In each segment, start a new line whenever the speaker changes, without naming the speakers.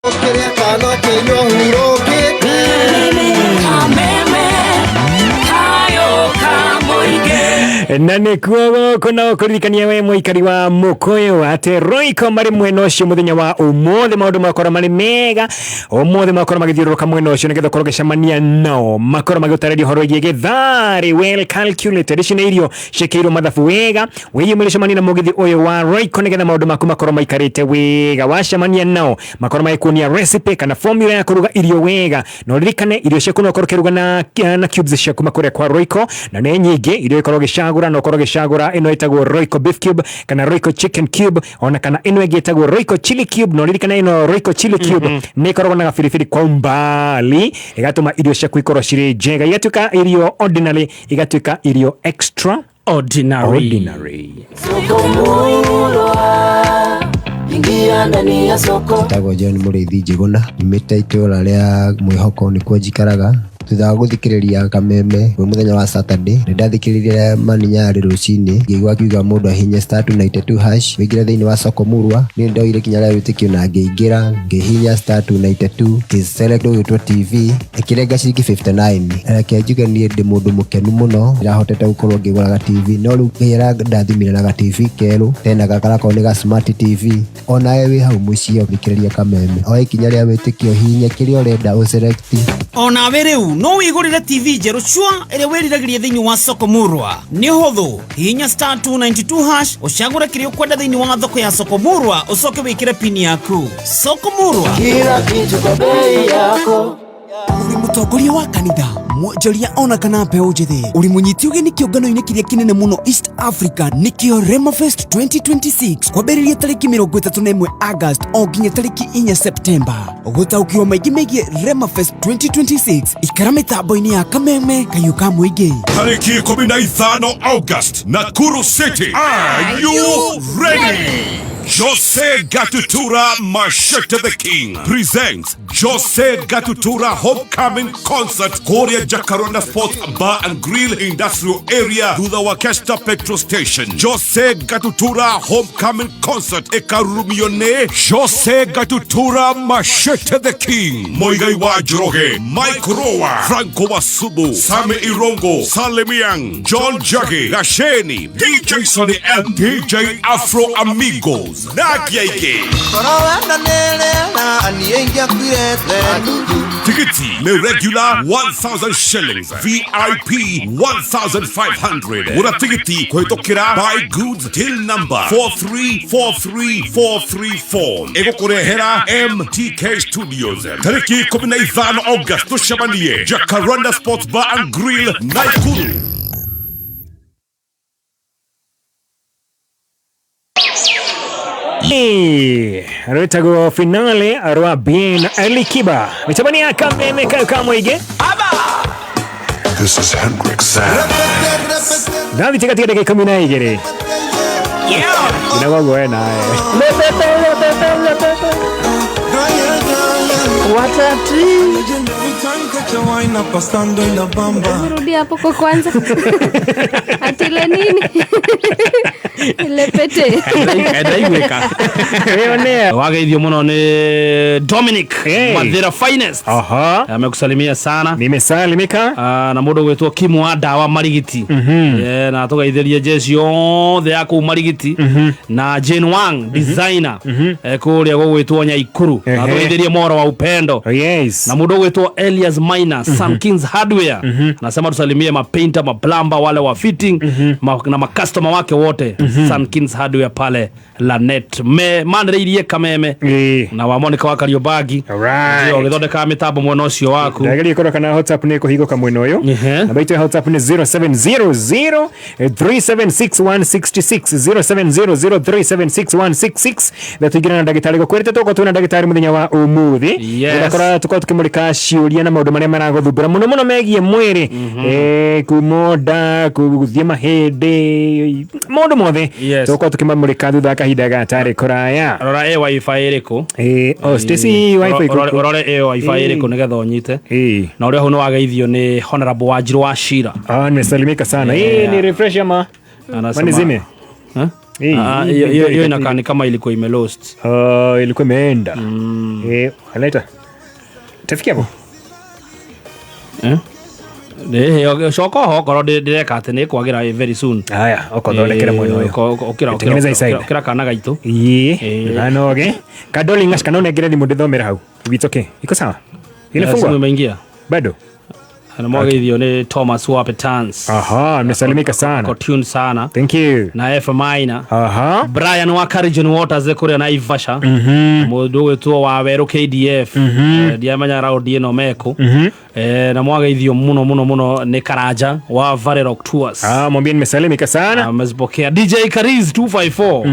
Kĩrĩa kana kĩnyua hurũkĩte.
Na nĩkuo gũkũ no kũririkania we mũikari wa mũkũyũ atĩ Royco marĩ mwena ũcio mũthenya wa ũmũthĩ, maũndũ makorwo marĩ mega ũmũthĩ, makorwo magĩthiũrũrũka mwena ũcio nĩgetha ũkorwo ũgĩcemania nao, makorwo magĩũtarĩria ũhoro wĩgiĩ gĩtharĩ well calculated. Ici nĩ irio ciĩkĩirwo mathabu wega. Wĩyumĩrie cemania na mũgithi ũyũ wa Royco nĩgetha maũndũ maku makorwo maikarĩte wega. Wacemania nao makorwo magĩkuonia recipe kana formula ya kũruga irio wega, na ũririkane irio ciaku no ũkorwo ũkĩruga na cubes ciaku kũrĩa kwa Royco, na nĩ nyingĩ irio ikorwo ũgĩcagũra, na ũkorwo ũgĩcagũra ĩno ĩtagwo Royco beef cube kana Royco chicken cube, ona kana ĩno ĩngĩ ĩtagwo Royco chili cube. Na ũririkane ĩno Royco chili cube nĩ ĩkoragwo na gabiribiri kwa umbali, ĩgatũma irio ciaku ikorwo cirĩ njega, igatuĩka irio ordinary, igatuĩka irio extra
ordinary.
Ordinary.
Soko Murwa, ingia ndani ya soko.
Njĩtagwo John Mũrĩithi Njĩgũna, nyumĩte itũra rĩa Mwĩhoko, nĩkuo njikaraga. Thutha wa gũthikĩrĩria Kameme kwĩ mũthenya wa Saturday, nĩ ndathikĩrĩirie Mani Nyarĩ rũcinĩ, ngĩigua akiuga mũndũ ahihinye *292# wĩingĩre thĩinĩ wa soko Murwa. Niĩ nĩndoire ikinya rĩa wĩtĩkio na ngĩingĩra, ngĩhihinya *292 ngĩ select ũgĩtwo TV, ĩkĩrenga ciringi 59. Reke njuge niĩ ndĩ mũndũ mũkenu mũno, ndĩrahotete gũkorwo ngĩgũra ga TV, no rĩu Ngai arandathimire na ga TV kerũ, tena gaka garakorwo nĩ ga smart TV. Onawe wĩ hau mũciĩ ũthikĩrĩria Kameme, oya ikinya rĩa wĩtĩkio, hihinya kĩrĩa ũrenda ũselect.
Onawe rĩu no wĩgũrĩre TV njerũ cua ĩrĩa wĩriragĩria thĩinĩ wa soko Murwa. Nĩ ũhũthũ, hihinya *292# ũcagũre kĩrĩa ũkwenda thĩinĩ wa thoko ya soko Murwa, ũcoke wĩkĩre pini yaku. Soko Murwa,
Kila kitu kwa bei yako.
Ũrĩ mũtongoria wa kanitha, mwonjoria ona kana mbeũ njĩthĩ, ũrĩ mũnyiti ũgeni kĩũngano-inĩ kĩrĩa kĩnene mũno East Africa, nĩkĩo Remafest 2026, kwambĩrĩria tarĩki 31 August o nginya tarĩki 4 September. Gũtaũkĩrwo maingĩ megiĩ Remafest 2026, ikara mĩtambo-inĩ ya Kameme Kayũ ka Mũingĩ.
Tariki 15 August, Nakuru City. Are you ready? Jose Gatutura Machete the King presents Jose Gatutura Homecoming Concert, Korea Jacaranda Sports Bar and Grill, Industrial Area, thutha wa Kesta Petrol Station. Jose Gatutura Homecoming Concert ĩkarurumio nĩ Jose Gatutura Machete the King, Muigai wa Njoroge, Mike Roa, Franco Wasubu, Sami Irongo, Salemiang, John Jage, Gasheni, DJ Sonny and DJ Afro Amigos na angĩ aingĩ. Tikiti nĩ regular 1000 shillings, VIP 1500. Gũra tigiti kũhĩtũkĩra Buy Goods till number 4343434, ĩgũkũrehera MTK Studios. Tarĩki 15 August, tũcemanie Jacaranda Sports Bar and Grill, Nakuru.
Rwĩtagwo Finale rwa Bien Alikiba, mĩcemanio ya Kameme Kayo ka Mũingĩ.
This is Hendrik Sand.
Thaa thita gatiga ndagĩka 12 nginagwo we nawe.
What a tree.
Rudia hapo kwa kwanza. Ati ile nini? Ile pete.
Ndaiguĩka.
Wĩonea.
Wageithio mũno nĩ Dominic.
Hey.
Mathira Finest. Amekusalimia sana.
Nimesalimika.
Ah, na mũndũ ũgwĩtwo Kimu wa ndawa Marigiti. Yeah, na tũgeithĩrie jeshi yothe ya kũu Marigiti na Jane Wang designer, kũrĩa gũgwĩtwo Nyaikuru, na tũgeithĩrie Moro wa Upendo.
Oh, yes.
Na mũndũ ũgwĩtwo Elias Minor, Sam Kings Hardware, anasema tusalimie mapainter, maplumber, wale wa fitting na makastoma wake wote Sun Kings Hardware pale Lanet me manĩrĩirie Kameme na wa Monica wa Kariobangi
Alright.
ũgĩthondekaga mĩtambo mwena ũcio waku.
Ndageria kũrora kana WhatsApp nĩ ĩkũhingũka mwena ũyũ. Namba itũ ya WhatsApp nĩ 0700 376166, 0700 376166, na tũingĩre na ndagĩtarĩ gũkwĩrĩte tũkorwo twĩna ndagĩtarĩ mũthenya wa ũmũthĩ. Tũgakora tũkorwo tũkĩmũrĩka ciũria na maũndũ marĩa maragũthumbũra mũno mũno megiĩ mwĩrĩ, kuma nda gũthiĩ mahĩndĩ, maũndũ mothe tũgũkorwo tũkĩmamũrĩka thutha wa kahinda gatarĩ kũraya.
Rora ĩ WiFi ĩrĩkũ.
Oh, Stacy, WiFi ĩkũ?
Ũrore ĩ WiFi ĩrĩkũ nĩgetha ũnyite. Na ũrĩa hau nĩ wageithio nĩ Honorable Wanjiru wa Shira.
Ah, nimesalimika sana. Ni refresh ama
Anasema-
manizime?
Huh? Ah, hiyo inakaa ni kama ilikuwa imelost.
Oh, ilikuwa imeenda. Leta. Tafikia hapo.
Eh? Coka ho okorwo ndĩreka atĩ nĩ kwagĩra very soon.
Haya, okothondekera mwena ũyũ. Tengeneza hii side.
Ũkĩra kana gaitũ.
Ii,
Eh.
nanoge. Kadoli ngash kana unegere thimũ ndĩthomere hau. It's okay. Iko sawa?
Simu
Inafungwa?
imeingia.
Bado?
Na mwageithio nĩ Thomas Wapetans.
Aha, amesalimika sana.
Ko tune sana.
Thank you.
Na F minor.
Aha.
Brian wa Carijon Waters kũrĩa Naivasha. Mũndũ ũgwĩtwo wa Werũ KDF. Ndiamenya raundi ĩno mekũ. Na mwageithio mũno mũno mũno nĩ Karanja wa Valley Rock Tours.
Ah, mwambie nimesalimika sana.
Amezipokea DJ Kariz 254.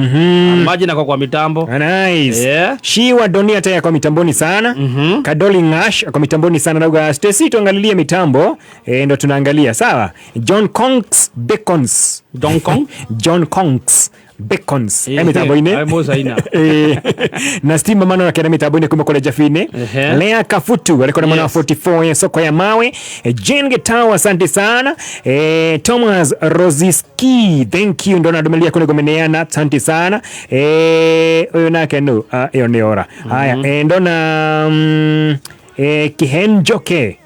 Imagine ako kwa mitambo.
Ah, nice.
Yeah.
Shiwa Donia taya kwa mitamboni sana. Kadoli Ngash kwa mitamboni sana. Nauga Stacy tuangalilie mitambo. Ndo tunaangalia. Sawa. John Conks Bacons.
John Kong?
John Conks Bacons. Mitambo-inĩ.
Mucaina.
Na Steve Mamano akĩra mitambo-inĩ kuma kũrĩa Jabini.
Ehe.
Lea Kafutu alikuwa na mwana wa
Yes.
44 ya soko ya mawe. Jane Gitau asante sana. Thomas Rosiski thank you ndo nadumilia kule gomeneana asante sana. Ũyũ nake nũ? Ah, ĩyo nĩ ora. Haya, ndona Kihenjoke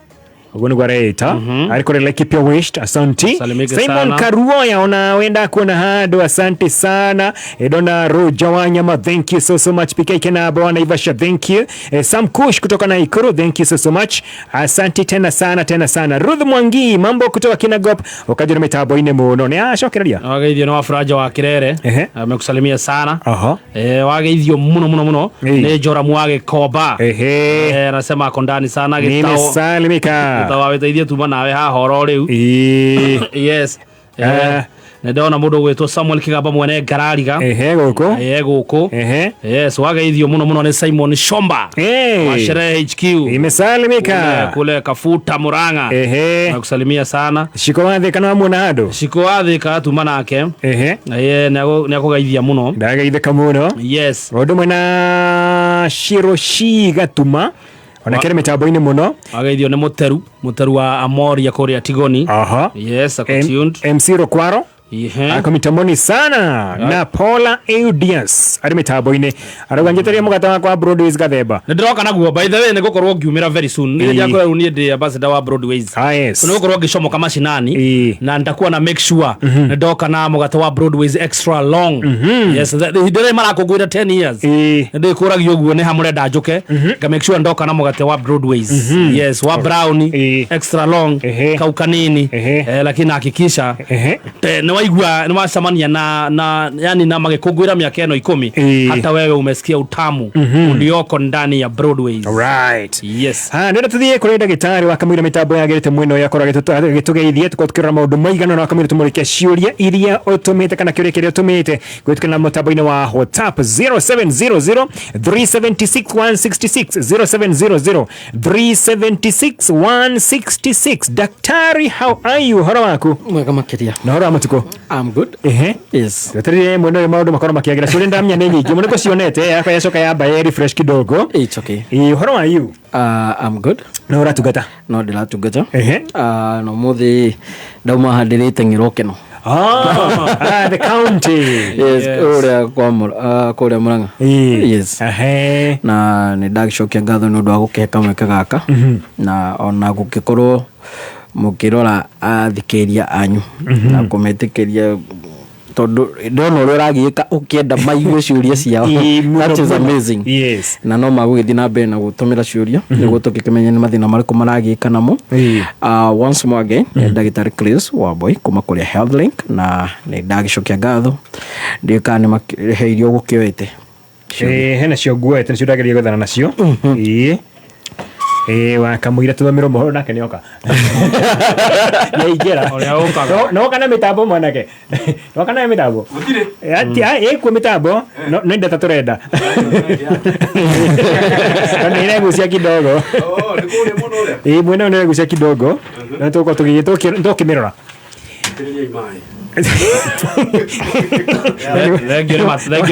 ũguo nĩguo areita arĩ kũrĩa Laikipia West asante.
Salimike
Simon
sana.
Karuoya ona wenda kuona handũ asante sana. Dona Roja Wanyama thank you so so much. PK Kenabo wa Naivasha thank you. Sam Kush kutoka Nakuru thank you so so much. Asante tena sana tena sana. Ruth Mwangi mambo kutoka Kinagop ukaja na mitambo-inĩ mũno nĩ acokereria.
Wageithio nĩ Wafuraja wa Kirere.
Ehe.
Amekusalimia sana.
Aha.
Wageithio mũno mũno mũno
Ei.
nĩ Joramu wa Gĩkomba.
Ehe.
Anasema ako ndani sana Gĩtao.
Nimesalimika.
Gĩtao wĩteithie tuma nawe haha oro rĩu.
Ĩĩ.
Yes.
Ah.
Nĩ ndona mũndũ ũgwĩtwo Samuel Kĩgamba mwene Ngarariga.
Ehe gũkũ.
Gũkũ.
Ehe.
Yes, wageithio mũno mũno nĩ Simon Shomba.
Eh.
Wa Sherehe HQ.
Imesalimika.
Kule Kafuta Murang'a.
Ehe.
Nakusalimia sana.
Shiko wa kana wamuona handũ.
Shiko wa Thika tuma nake.
Ehe.
Nĩ akũgeithia mũno.
Ndagaithĩka mũno.
Yes.
O ũndũ ũmwe na Shiroshi Gatuma ona kĩrĩ mĩtambo-inĩ mũno.
Wageithio nĩ Mũteru wa Amoria kũrĩa Tigoni.
Aha.
Yes, ako tuned.
MC Rokwaro
Ihe.
ako mitamboni sana na Paula Eudias arĩ mĩtambo-inĩ arauga njĩtĩrie mũgate wakwa wa Broadways gathemba.
Nĩ ndĩroka naguo by the way nĩ gũkorwo ngiumĩra very soon. Nĩ
Ĩĩ.
ndiakwĩra rĩu niĩ ndĩ ambassador wa Broadways.
Ah, yes.
So nĩ gũkorwo ngĩcomoka macinani
Ĩĩ.
na nitakuwa na make sure nĩ ndoka na mũgate wa Broadways extra long. Yes, hĩndĩ ĩrĩa marakũngũĩra 10 years.
Ĩĩ.
Nĩ ndĩkũragio ũguo nĩ ha mũrenda njũke nga make sure ndoka na mũgate wa Broadways. Yes, wa brownie
Ĩĩ.
extra long
Ehe.
kau kanini.
Ehe.
Lakini hakikisha
Ehe.
nĩ waigua nĩ wacemania na yani na magĩkũngũĩra mĩaka ĩno 10
Ĩĩ.
hata wewe umesikia utamu ulioko ndani ya Broadways.
Right.
Yes.
Ha, ndĩrenda tũthiĩ kũrĩ ndagĩtarĩ wa kamũira mĩtambo yagĩrĩte mwena ũyũ akorwo agĩtũgeithia tũkorwo tũkĩrora maũndũ maigana na kamũira tũmũrĩke ciũria iria ũtũmĩte kana kĩũria kĩrĩa ũtũmĩte kũhĩtũkĩra na mũtambo-inĩ wa WhatsApp 0700 376 166 0700 376 166. Daktari, how are you? Ũhoro waku?
Mwega makĩria.
Na ũhoro wa mũtukũ?
I'm good.
Ehe.
Yes.
Twetereire mwena ũyũ maũndũ makorwo makĩagĩra ciũria ndamenya nĩ nyingĩ mũno nĩkũcionete yakwa yacoka yamba ya refresh kidogo.
It's okay.
Ĩĩ, ũhoro wa you?
I'm good.
Na ũratungata?
No ndĩratungata.
Ehe.
Na ũmũthĩ ndauma haha ndĩrĩteng'era ũkeno.
Ah, the county.
Yes, kũrĩa kwa kũrĩa Murang'a.
Ĩĩ.
Yes.
Ehe.
Na nĩ ndagĩcokia ngatho nĩ ũndũ wa gũkĩhe kamweke gaka na ona gũgĩkorwo mũkĩrora athikĩrĩria anyu na kũmetĩkĩria tondũ ndona ũrĩa ũragĩka ũkĩenda maigue ciũria ciao.
Ĩĩ, mũno,
That is
mũno.
amazing.
Yes.
Na no magũgĩthiĩ na mbere na gũtũmĩra ciũria nĩguo tũgĩkĩmenye nĩ mathĩna marĩkũ maragĩka namo.
Ĩĩ.
Once more again nĩ ndagĩtarĩ Chris Wambui kuma kũrĩa Healthlink na nĩ ndagĩcokia ngatho ndiũĩ kana nĩ makĩhe irio gũkĩoete.
Hena cio nguoete nĩcio ndageria gwethana nacio. Ĩĩ. Wakamũira tũthomerwo mohoro nake nĩoka. Nĩaingĩra.
Ũrĩa ũkaga.
No kana mĩtambo mwanake. No kana mĩtambo. Gũtirĩ. Ati ĩkuo mĩtambo no nĩ ndata tũrenda. No nĩ ĩregucia kidogo. Ĩĩ mwena ũyũ nĩ ĩregucia kidogo. No tũgũkorwo tũgĩkĩmĩrora.
Thengiũ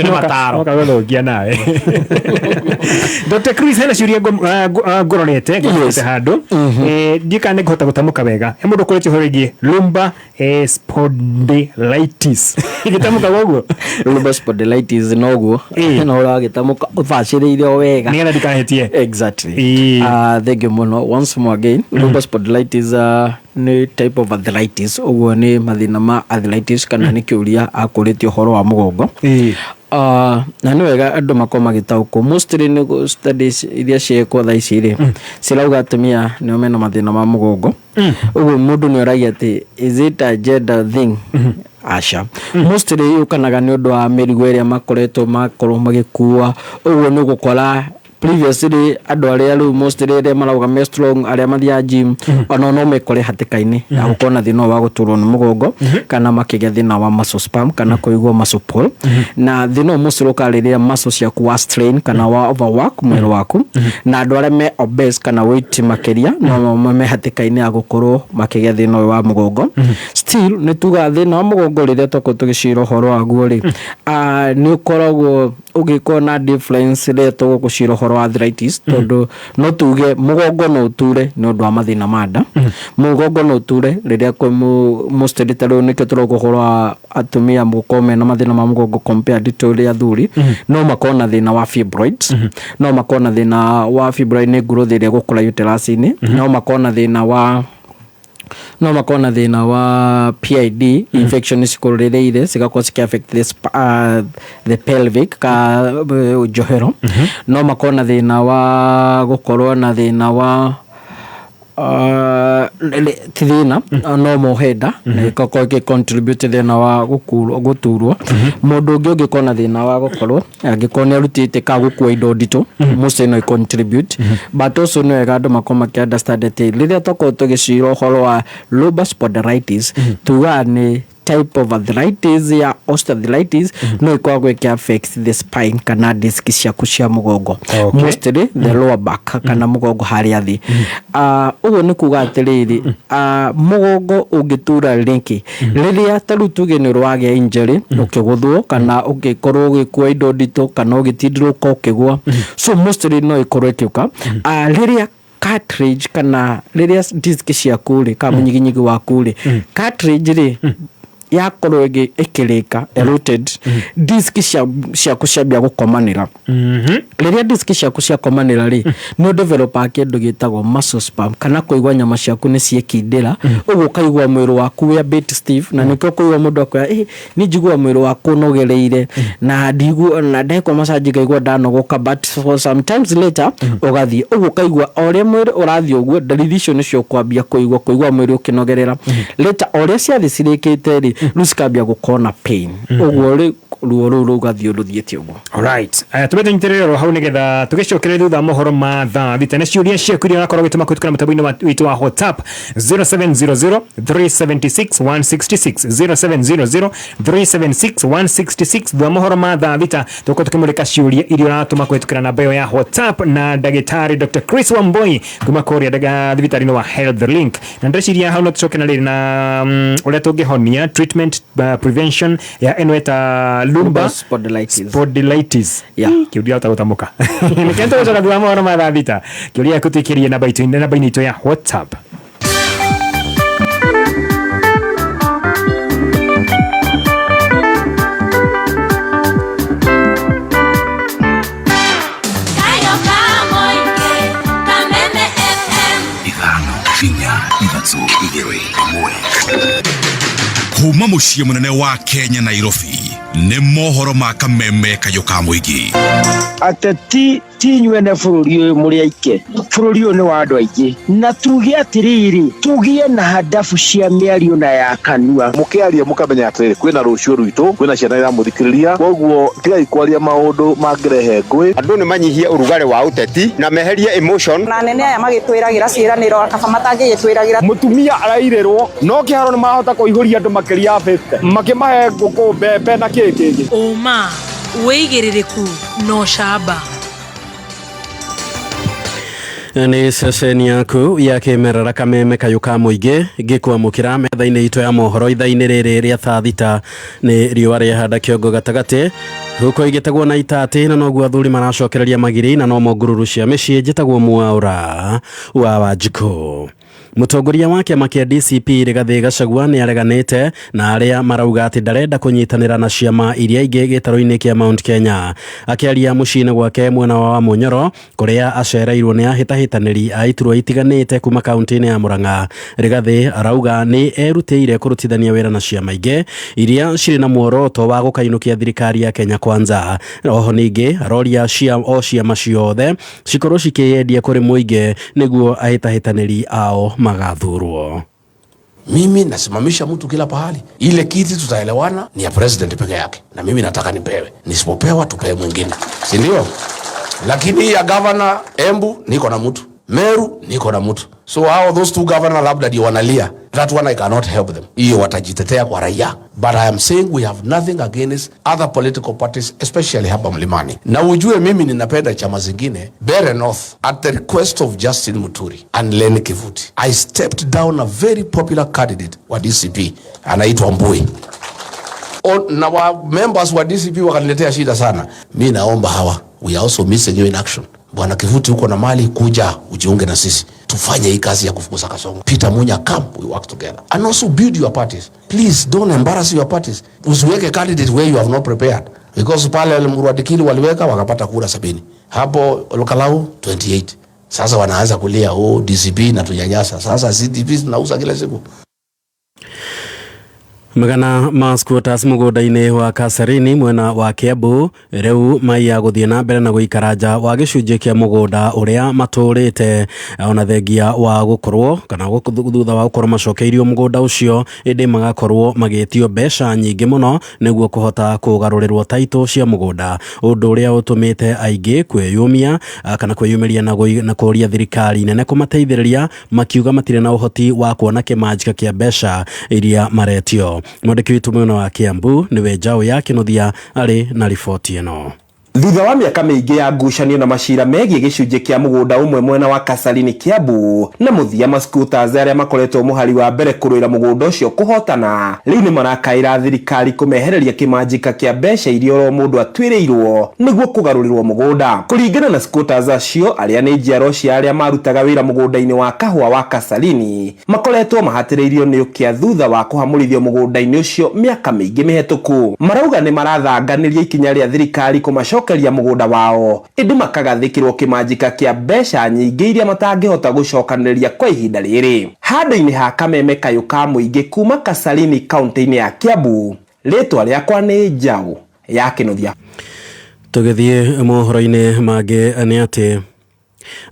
nĩ mataro.
Gũthũkia nawe. Dr. Chris, hena ciũria ngũrorete ngũrorete handũ. Ndiũ kana nĩ ngũhota gũtamũka wega. He mũndũ ũkũrĩtie ũhoro wĩgiĩ lumbar spondylitis. Gĩtamũka ũguo?
Lumbar spondylitis noguo no ũragĩtamũka ũbacĩrĩire o wega
nĩgetha ndikahĩtie.
Exactly. Thank you mũno once more again. Lumbar spondylitis nĩ type of arthritis, ũguo nĩ mathĩna ma arthritis kana nĩ kĩũria akũrĩtie ũhoro wa mũgongo. Na nĩ wega andũ makorwo magĩtaũkwo, mostly nĩ studies iria ciĩkwo thaa ici rĩ, cirauga atumia nĩo mena mathĩna ma mũgongo. Ũguo mũndũ nĩ oragia atĩ, is it a gender thing? Aca, mostly yũkanaga nĩ ũndũ wa mĩrigo ĩrĩa makoretwo makorwo magĩkua. Ũguo nĩ ũgũkora previously andũ arĩa rĩu mostly arĩa marauga me strong, arĩa mathiaga gym, ona no mekore hatĩka-inĩ ya gũkorwo na thĩna wa gũturwo nĩ mũgongo kana makĩgĩa thĩna wa muscle spasm kana kũigua muscle pull. Na thĩna ũyũ mostly ũkaga rĩrĩa muscle ciaku wa strain kana wa overwork mwĩrĩ waku, na andũ arĩa me obese kana weight makĩria no me hatĩka-inĩ ya gũkorwo makĩgĩa thĩna ũyũ wa mũgongo. Still nĩ tugaga thĩna wa mũgongo, rĩrĩa twakorwo tũgĩcira ũhoro waguo rĩ, nĩ ũkoragwo ũgĩkorwo na difference rĩrĩa tũgũcira ũhoro wa arthritis, tondũ no tuge mũgongo no ũture nĩ ũndũ wa mathĩna ma nda, mũgongo no ũture rĩrĩa kwĩ mostly ta rĩu nĩkĩo tũrauga ũhoro wa atumia gũkorwo mena mathĩna ma mũgongo compared to ũrĩa athuri. No makorwo na thĩna wa fibroids, no makorwo na thĩna wa fibroid, nĩ growth ĩrĩa ĩgũkũra uterus-inĩ, no makorwo na thĩna wa PID, infection cikũrĩrĩire cigakorwo cikĩ affect the pelvic ka njohero, no makorwo na thĩna wa gũkorwo na thĩna wa ti thĩna no mohe nda na ĩgakorwo ĩgĩ contribute thĩna wa gũturwo. Mũndũ ũngĩ ũngĩkorwo na thĩna wa gũkorwo angĩkorwo nĩ arutĩte ka gũkua indo nditũ, mostly no contribute. But also nĩ wega andũ makorwo makĩ understand atĩ rĩrĩa twakorwo tũgĩcira ũhoro wa lumbar spondylitis, tugaga nĩ type of arthritis ya osteoarthritis, no ĩkoragwo ĩkĩ affect the spine kana disc ciaku cia mũgongo, mostly the lower back kana mũgongo harĩa thĩ. Ũguo nĩ kuga atĩrĩrĩ, mũgongo ũngĩtura rĩngĩ rĩrĩa ta rĩu tuge nĩ ũrwagĩa injury ũkĩgũthwo kana ũngĩkorwo ũgĩkua indo nditũ kana ũgĩtindĩrũka ũkĩgwa, so mostly no ĩkorwo ĩkĩũka rĩrĩa cartilage kana rĩrĩa disc ciaku rĩ, kana mũnyiginyigi waku rĩ, cartilage rĩ yakorwo ĩkĩrĩka eroded, disc ciaku ciambia gũkomanĩra. Rĩrĩa disc ciaku ciakomanĩra rĩ, nĩ ũdevelopaga kĩndũ gĩtagwo muscle spasm kana kũigua nyama ciaku nĩ ciekindĩra. Ũguo ũkaigua mwĩrĩ waku wĩ a bit stiff, na nĩkĩo kũigua mũndũ akwĩra, niĩ njiguaga mwĩrĩ wakwa ũnogereire na ndigua na ndekwo massage ngaigua ndanogoka, but for sometimes later ũgathiĩ ũguo ũkaigua o ũrĩa mwĩrĩ ũrathiĩ ũguo, ndariri icio nĩcio ũkwambia kũigua mwĩrĩ ũkĩnogerera. Later o ũrĩa ciathiĩ cirĩkĩte rĩ, rĩu cikambia gũkorwo na pain, ũguo rĩ ruo rũu rũgathiĩ rũthiĩte ũguo.
Alright. Tũbete nyitĩrĩre oro hau nĩgetha tũgĩcokerere thutha wa mohoro ma thaa 6 na ciũria ciaku iria ũrakorwo ũgĩtũma kũhĩtũkĩra mũtambo-inĩ witũ wa WhatsApp 0700 376 166, 0700 376 166. Thutha wa mohoro ma thaa 6 tũgũkorwo tũkĩmũrĩka ciũria iria ũratũma kũhĩtũkĩra namba ĩyo ya WhatsApp na ndagĩtarĩ Dr. Chris Wambui kuma kũrĩa thibitarĩ-inĩ wa Health Link. Na ndĩreciria hau no tũcoke na rĩrĩ na ũrĩa tũngĩhonia, treatment, prevention ya ĩno ĩta lumbar
spondylitis.
Spondylitis.
Yeah.
Kĩũria hota gũtamũka nĩkĩo tũgũcoka thutha wa mohoro ma thaa 6. Kĩũria gĩaku tũikĩrie namba-inĩ itũ ya WhatsApp.
Kayo Kamoike, Kameme FM.
5 4 3 2 1. Kuma mũciĩ mũnene wa Kenya Nairobi, nĩ mohoro ma Kameme Kayũ ka mũingĩ.
Ateti ti inyuene bũrũri ũyũ mũrĩ aike, bũrũri ũyũ nĩ wa andũ aingĩ, na tuge atĩrĩrĩ, tũgĩe na handabu cia mĩario na ya kanua.
Mũkĩaria mũkamenya atĩrĩrĩ, kwĩna rũciũ rwitũ, kwĩna ciana iramũthikĩrĩria, koguo tigai kwaria maũndũ mangĩrehe ngũĩ.
Andũ nĩ manyihie ũrugarĩ wa ũteti na meherie emotion.
Na anene aya magĩtwĩragĩra ciĩranĩro kaba matangĩgĩtwĩragĩra.
Mũtumia arairĩrwo no kĩharo nĩ marahota kũihũria andũ makĩria ya 50 makĩmahe ngũkũ, mbembe na kĩĩ kĩngĩ.
Ũma, wĩigĩrĩrĩku na ũcamba. Nĩ ceceni yaku ya kĩmerera Kameme kayũ ka mũingĩ ngĩkwamũkĩra metha-inĩ itũ ya mohoro ithaa-inĩ rĩrĩ rĩa thaa thita. Nĩ riũa rĩahanda kĩongo gatagatĩ huko igĩtegwo na itatĩ, na noguo athuri maracokereria magiri na nomo ngururu cia mĩciĩ. Njĩtagwo Mwaũra wa Wanjikũ. Mũtongoria wa kĩama kĩa DCP Rigathĩ Gachagua nĩ areganĩte na arĩa marauga atĩ ndarenda kũnyitanĩra na ciama iria ingĩ gĩtarũ-inĩ kĩa Mount Kenya. Akĩaria mũciĩ-inĩ gwake mwena wa Wamunyoro kũrĩa acereirwo nĩ ahĩtahĩtanĩri a iturwa itiganĩte kuma kaunti-inĩ ya Murang'a, Rigathĩ arauga nĩ erutĩire kũrutithania wĩra na ciama ingĩ iria cirĩ na muoroto wa gũkainũkia thirikari ya Kenya Kwanza. Oho ningĩ aroria o ciama ciothe cikorwo cikĩyendia kũrĩ mũingĩ nĩguo ahĩtahĩtanĩri ao magathurwo.
Mimi nasimamisha mtu kila pahali. Ile kiti tutaelewana ni ya president peke yake, na mimi nataka nipewe. Nisipopewa tupewe mwingine, si ndio? Lakini ya governor Embu niko na mtu, Meru niko na mtu. So hao those two governor labda ndio wanalia. That one I cannot help them. Hiyo watajitetea kwa raia. But I am saying we have nothing against other political parties, especially hapa Mlimani. Na ujue mimi ninapenda chama zingine. Mbeere North, at the request of Justin Muturi and Len Kivuti, I stepped down a very popular candidate wa DCP, anaitwa Mbui. Na wa members wa DCP wakaniletea shida sana. Mi naomba hawa, we are also missing you in action. Bwana Kivuti, uko na mali, kuja ujiunge na sisi tufanye hii kazi ya kufukuza Kasongo. Peter Munya, come, we work together. And also build your parties. Please don't embarrass your parties. Usiweke candidate where you have not prepared. Because pale Emurua Dikirr waliweka wakapata kura 70. Hapo Ol Kalou 28. Sasa wanaanza kulia, oh, DCP na tunyanyasa. Sasa CDP tunauza kila siku.
Magana ma squatters mũgũnda-inĩ wa Kasarini mwena wa Kiambu rĩu maiya gũthiĩ na mbere na gũikara nja wa gĩcunjĩ kĩa mũgũnda ũrĩa matũrĩte, ona thengia wa gũkorwo kana thutha wa gũkorwo macokeirio mũgũnda ũcio, ĩndĩ magakorwo magĩtio mbeca nyingĩ mũno nĩguo kũhota kũgarũrĩrwo taitũ cia mũgũnda, ũndũ ũrĩa ũtũmĩte aingĩ kwĩyũmia kana kwĩyumĩria na kũria thirikari nene kũmateithĩrĩria, makiuga matirĩ na ũhoti wa kuona kĩmanjĩka kĩa mbeca iria maretio. Mwandĩki witũ mwena wa Kiambu nĩwe Njaũ ya Kĩnuthia arĩ na riboti ĩno.
Thutha wa mĩaka mĩingĩ ya ngucanio na macira megiĩ gĩcunjĩ kĩa mũgũnda ũmwe mwena wa Kasarini Kiambu, na mũthia ma scooters arĩa makoretwo mũhari wa mbere kũrũĩra mũgũnda ũcio kũhotana, rĩu nĩ marakaĩra thirikari kũmehereria kĩmanjĩka kĩa mbeca iria oro mũndũ atuĩrĩirwo nĩguo kũgarũrĩrwo mũgũnda. Kũringana na scooters acio, arĩa nĩ njiaro cia arĩa marutaga wĩra mũgũnda-inĩ wa kahũa wa Kasarini, makoretwo mahatĩrĩirio nĩ ũkĩa thutha wa kũhamũrithio mũgũnda-inĩ ũcio mĩaka mĩingĩ mĩhetũku. Marauga nĩ marathanganĩria ikinya rĩa thirikari kũmacokeria mũgũnda wao, ĩndĩ makagathĩkĩrwo kĩmanjĩka kĩa mbeca nyingĩ iria matangĩhota gũcokanĩrĩria kwa ihinda rĩrĩ. Handũ-inĩ ha Kameme kayũ ka mũingĩ kuma Kasarini kaunti-inĩ ya Kiambu, rĩtwa rĩakwa nĩ Njaũ ya Kĩnuthia.
Tũgĩthiĩ mohoro-inĩ mangĩ nĩ atĩ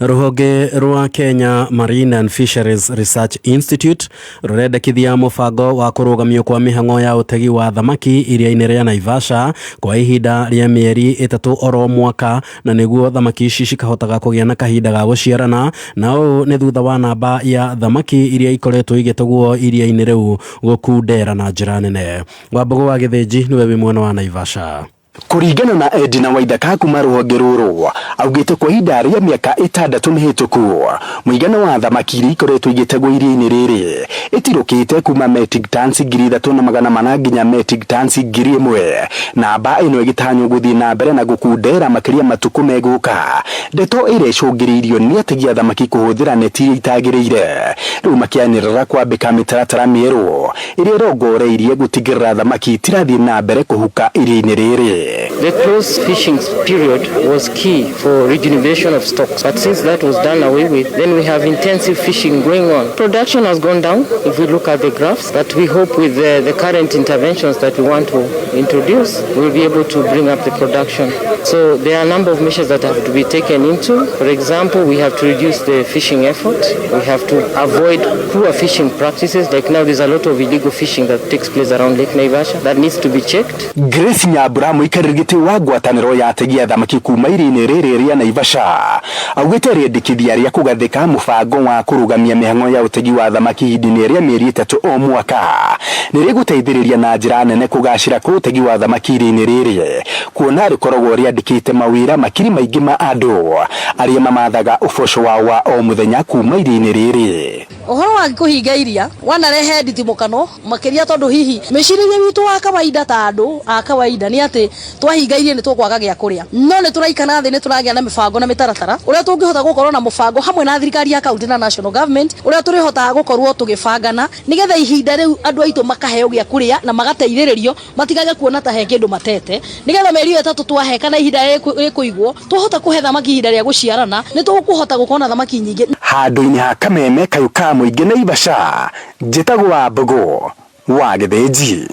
rũhonge rwa Kenya Marine and Fisheries Research Institute rũrendekithia mũbango wa kũrũgamio kwa mĩhang'o ya ũtegi wa thamaki iria-inĩ rĩa Naivasha kwa ihinda rĩa mĩeri 3 oro mwaka, na nĩguo thamaki ici cikahotaga kũgĩa na kahinda ga gũciarana, na ũũ nĩ thutha wa namba ya thamaki iria ikoretwo igĩtegwo iria-inĩ rĩu gũkundera na njĩra nene. Wambũgũ wa Gĩthĩnji nĩwe wĩ mwena wa Naivasha.
Kũringana na Edina Waithaka kuma rũhonge rũrũ, augĩte kwa ihinda rĩa mĩaka 6 mĩhĩtũku mũigana wa thamaki iria ikoretwo igĩtegwo iria-inĩ rĩrĩ ĩtirũkĩte kuma metric tons 3,400 nginya metric tons 1,000. Namba ĩno ĩgĩtanywo gũthiĩ na mbere na gũkundera makĩria matukũ megũka. Ndeto ĩrĩa ĩcũngĩrĩirio nĩ ategi a thamaki kũhũthĩra neti iria itagĩrĩire, rĩu makĩanĩrĩra kwambĩka mĩtaratara mĩerũ ĩrĩa ĩrongoreirie gũtigĩrĩra thamaki itirathiĩ na mbere kũhuka iria-inĩ rĩrĩ.
The close fishing period was key for rejuvenation of stocks, but since that was done away with, then we have intensive fishing going on. Production has gone down if we look at the graphs, but we hope with the current interventions that we want to introduce, we'll be able to bring up the production. So there are a number of measures that have to be taken into. For example, we have to reduce the fishing effort. We have to avoid poor fishing practices. Like now there's a lot of illegal fishing that takes place around Lake Naivasha that needs to be checked.
Grace Nyambura mũikari Mũikarĩri gĩtĩ wa ngwatanĩro ya ategi a thamaki kuma iria-inĩ rĩrĩ rĩa Naivasha augĩte rĩendekithia rĩa kũgathĩka mũbango wa kũrũgamia mĩhang'o ya ũtegi wa thamaki ihinda-inĩ rĩa mĩeri 3 o mwaka nĩ rĩgũteithĩrĩria na njĩra nene kũgacĩra kwa ũtegi wa thamaki iria-inĩ rĩrĩ, kuona rĩkoragwo rĩandĩkĩte mawĩra makiri maingĩ ma andũ arĩa mamathaga ũboco wao wa o mũthenya kuma iria-inĩ rĩrĩ.
Ũhoro wa kũhinga iria wanarehe nditimũkano makĩria tondũ hihi mĩcirĩrie witũ wa kawaida ta andũ a kawaida nĩ atĩ twahinga iria nĩ tũkwaga gĩa kũrĩa, no nĩ tũraikara thĩ nĩ tũragĩa na mĩbango na mĩtaratara ũrĩa tũngĩhota gũkorwo na mũbango hamwe na thirikari ya kaunti na national government ũrĩa tũrĩhotaga gũkorwo tũgĩbangana nĩgetha ihinda rĩu andũ aitũ makaheo gĩa kũrĩa na magateithĩrĩrio matigage kuona ta he kĩndũ matete, nĩgetha mĩeri ĩyo 3 twahe kana ihinda rĩkũigwo twahota kũhe thamaki ihinda rĩa gũciarana nĩ tũkũhota gũkorwo na thamaki nyingĩ.
Handũ-inĩ ha Kameme kayũ ka mũingĩ Naivasha, njĩtagwo wa Mbũgũ wa Gĩthĩnji.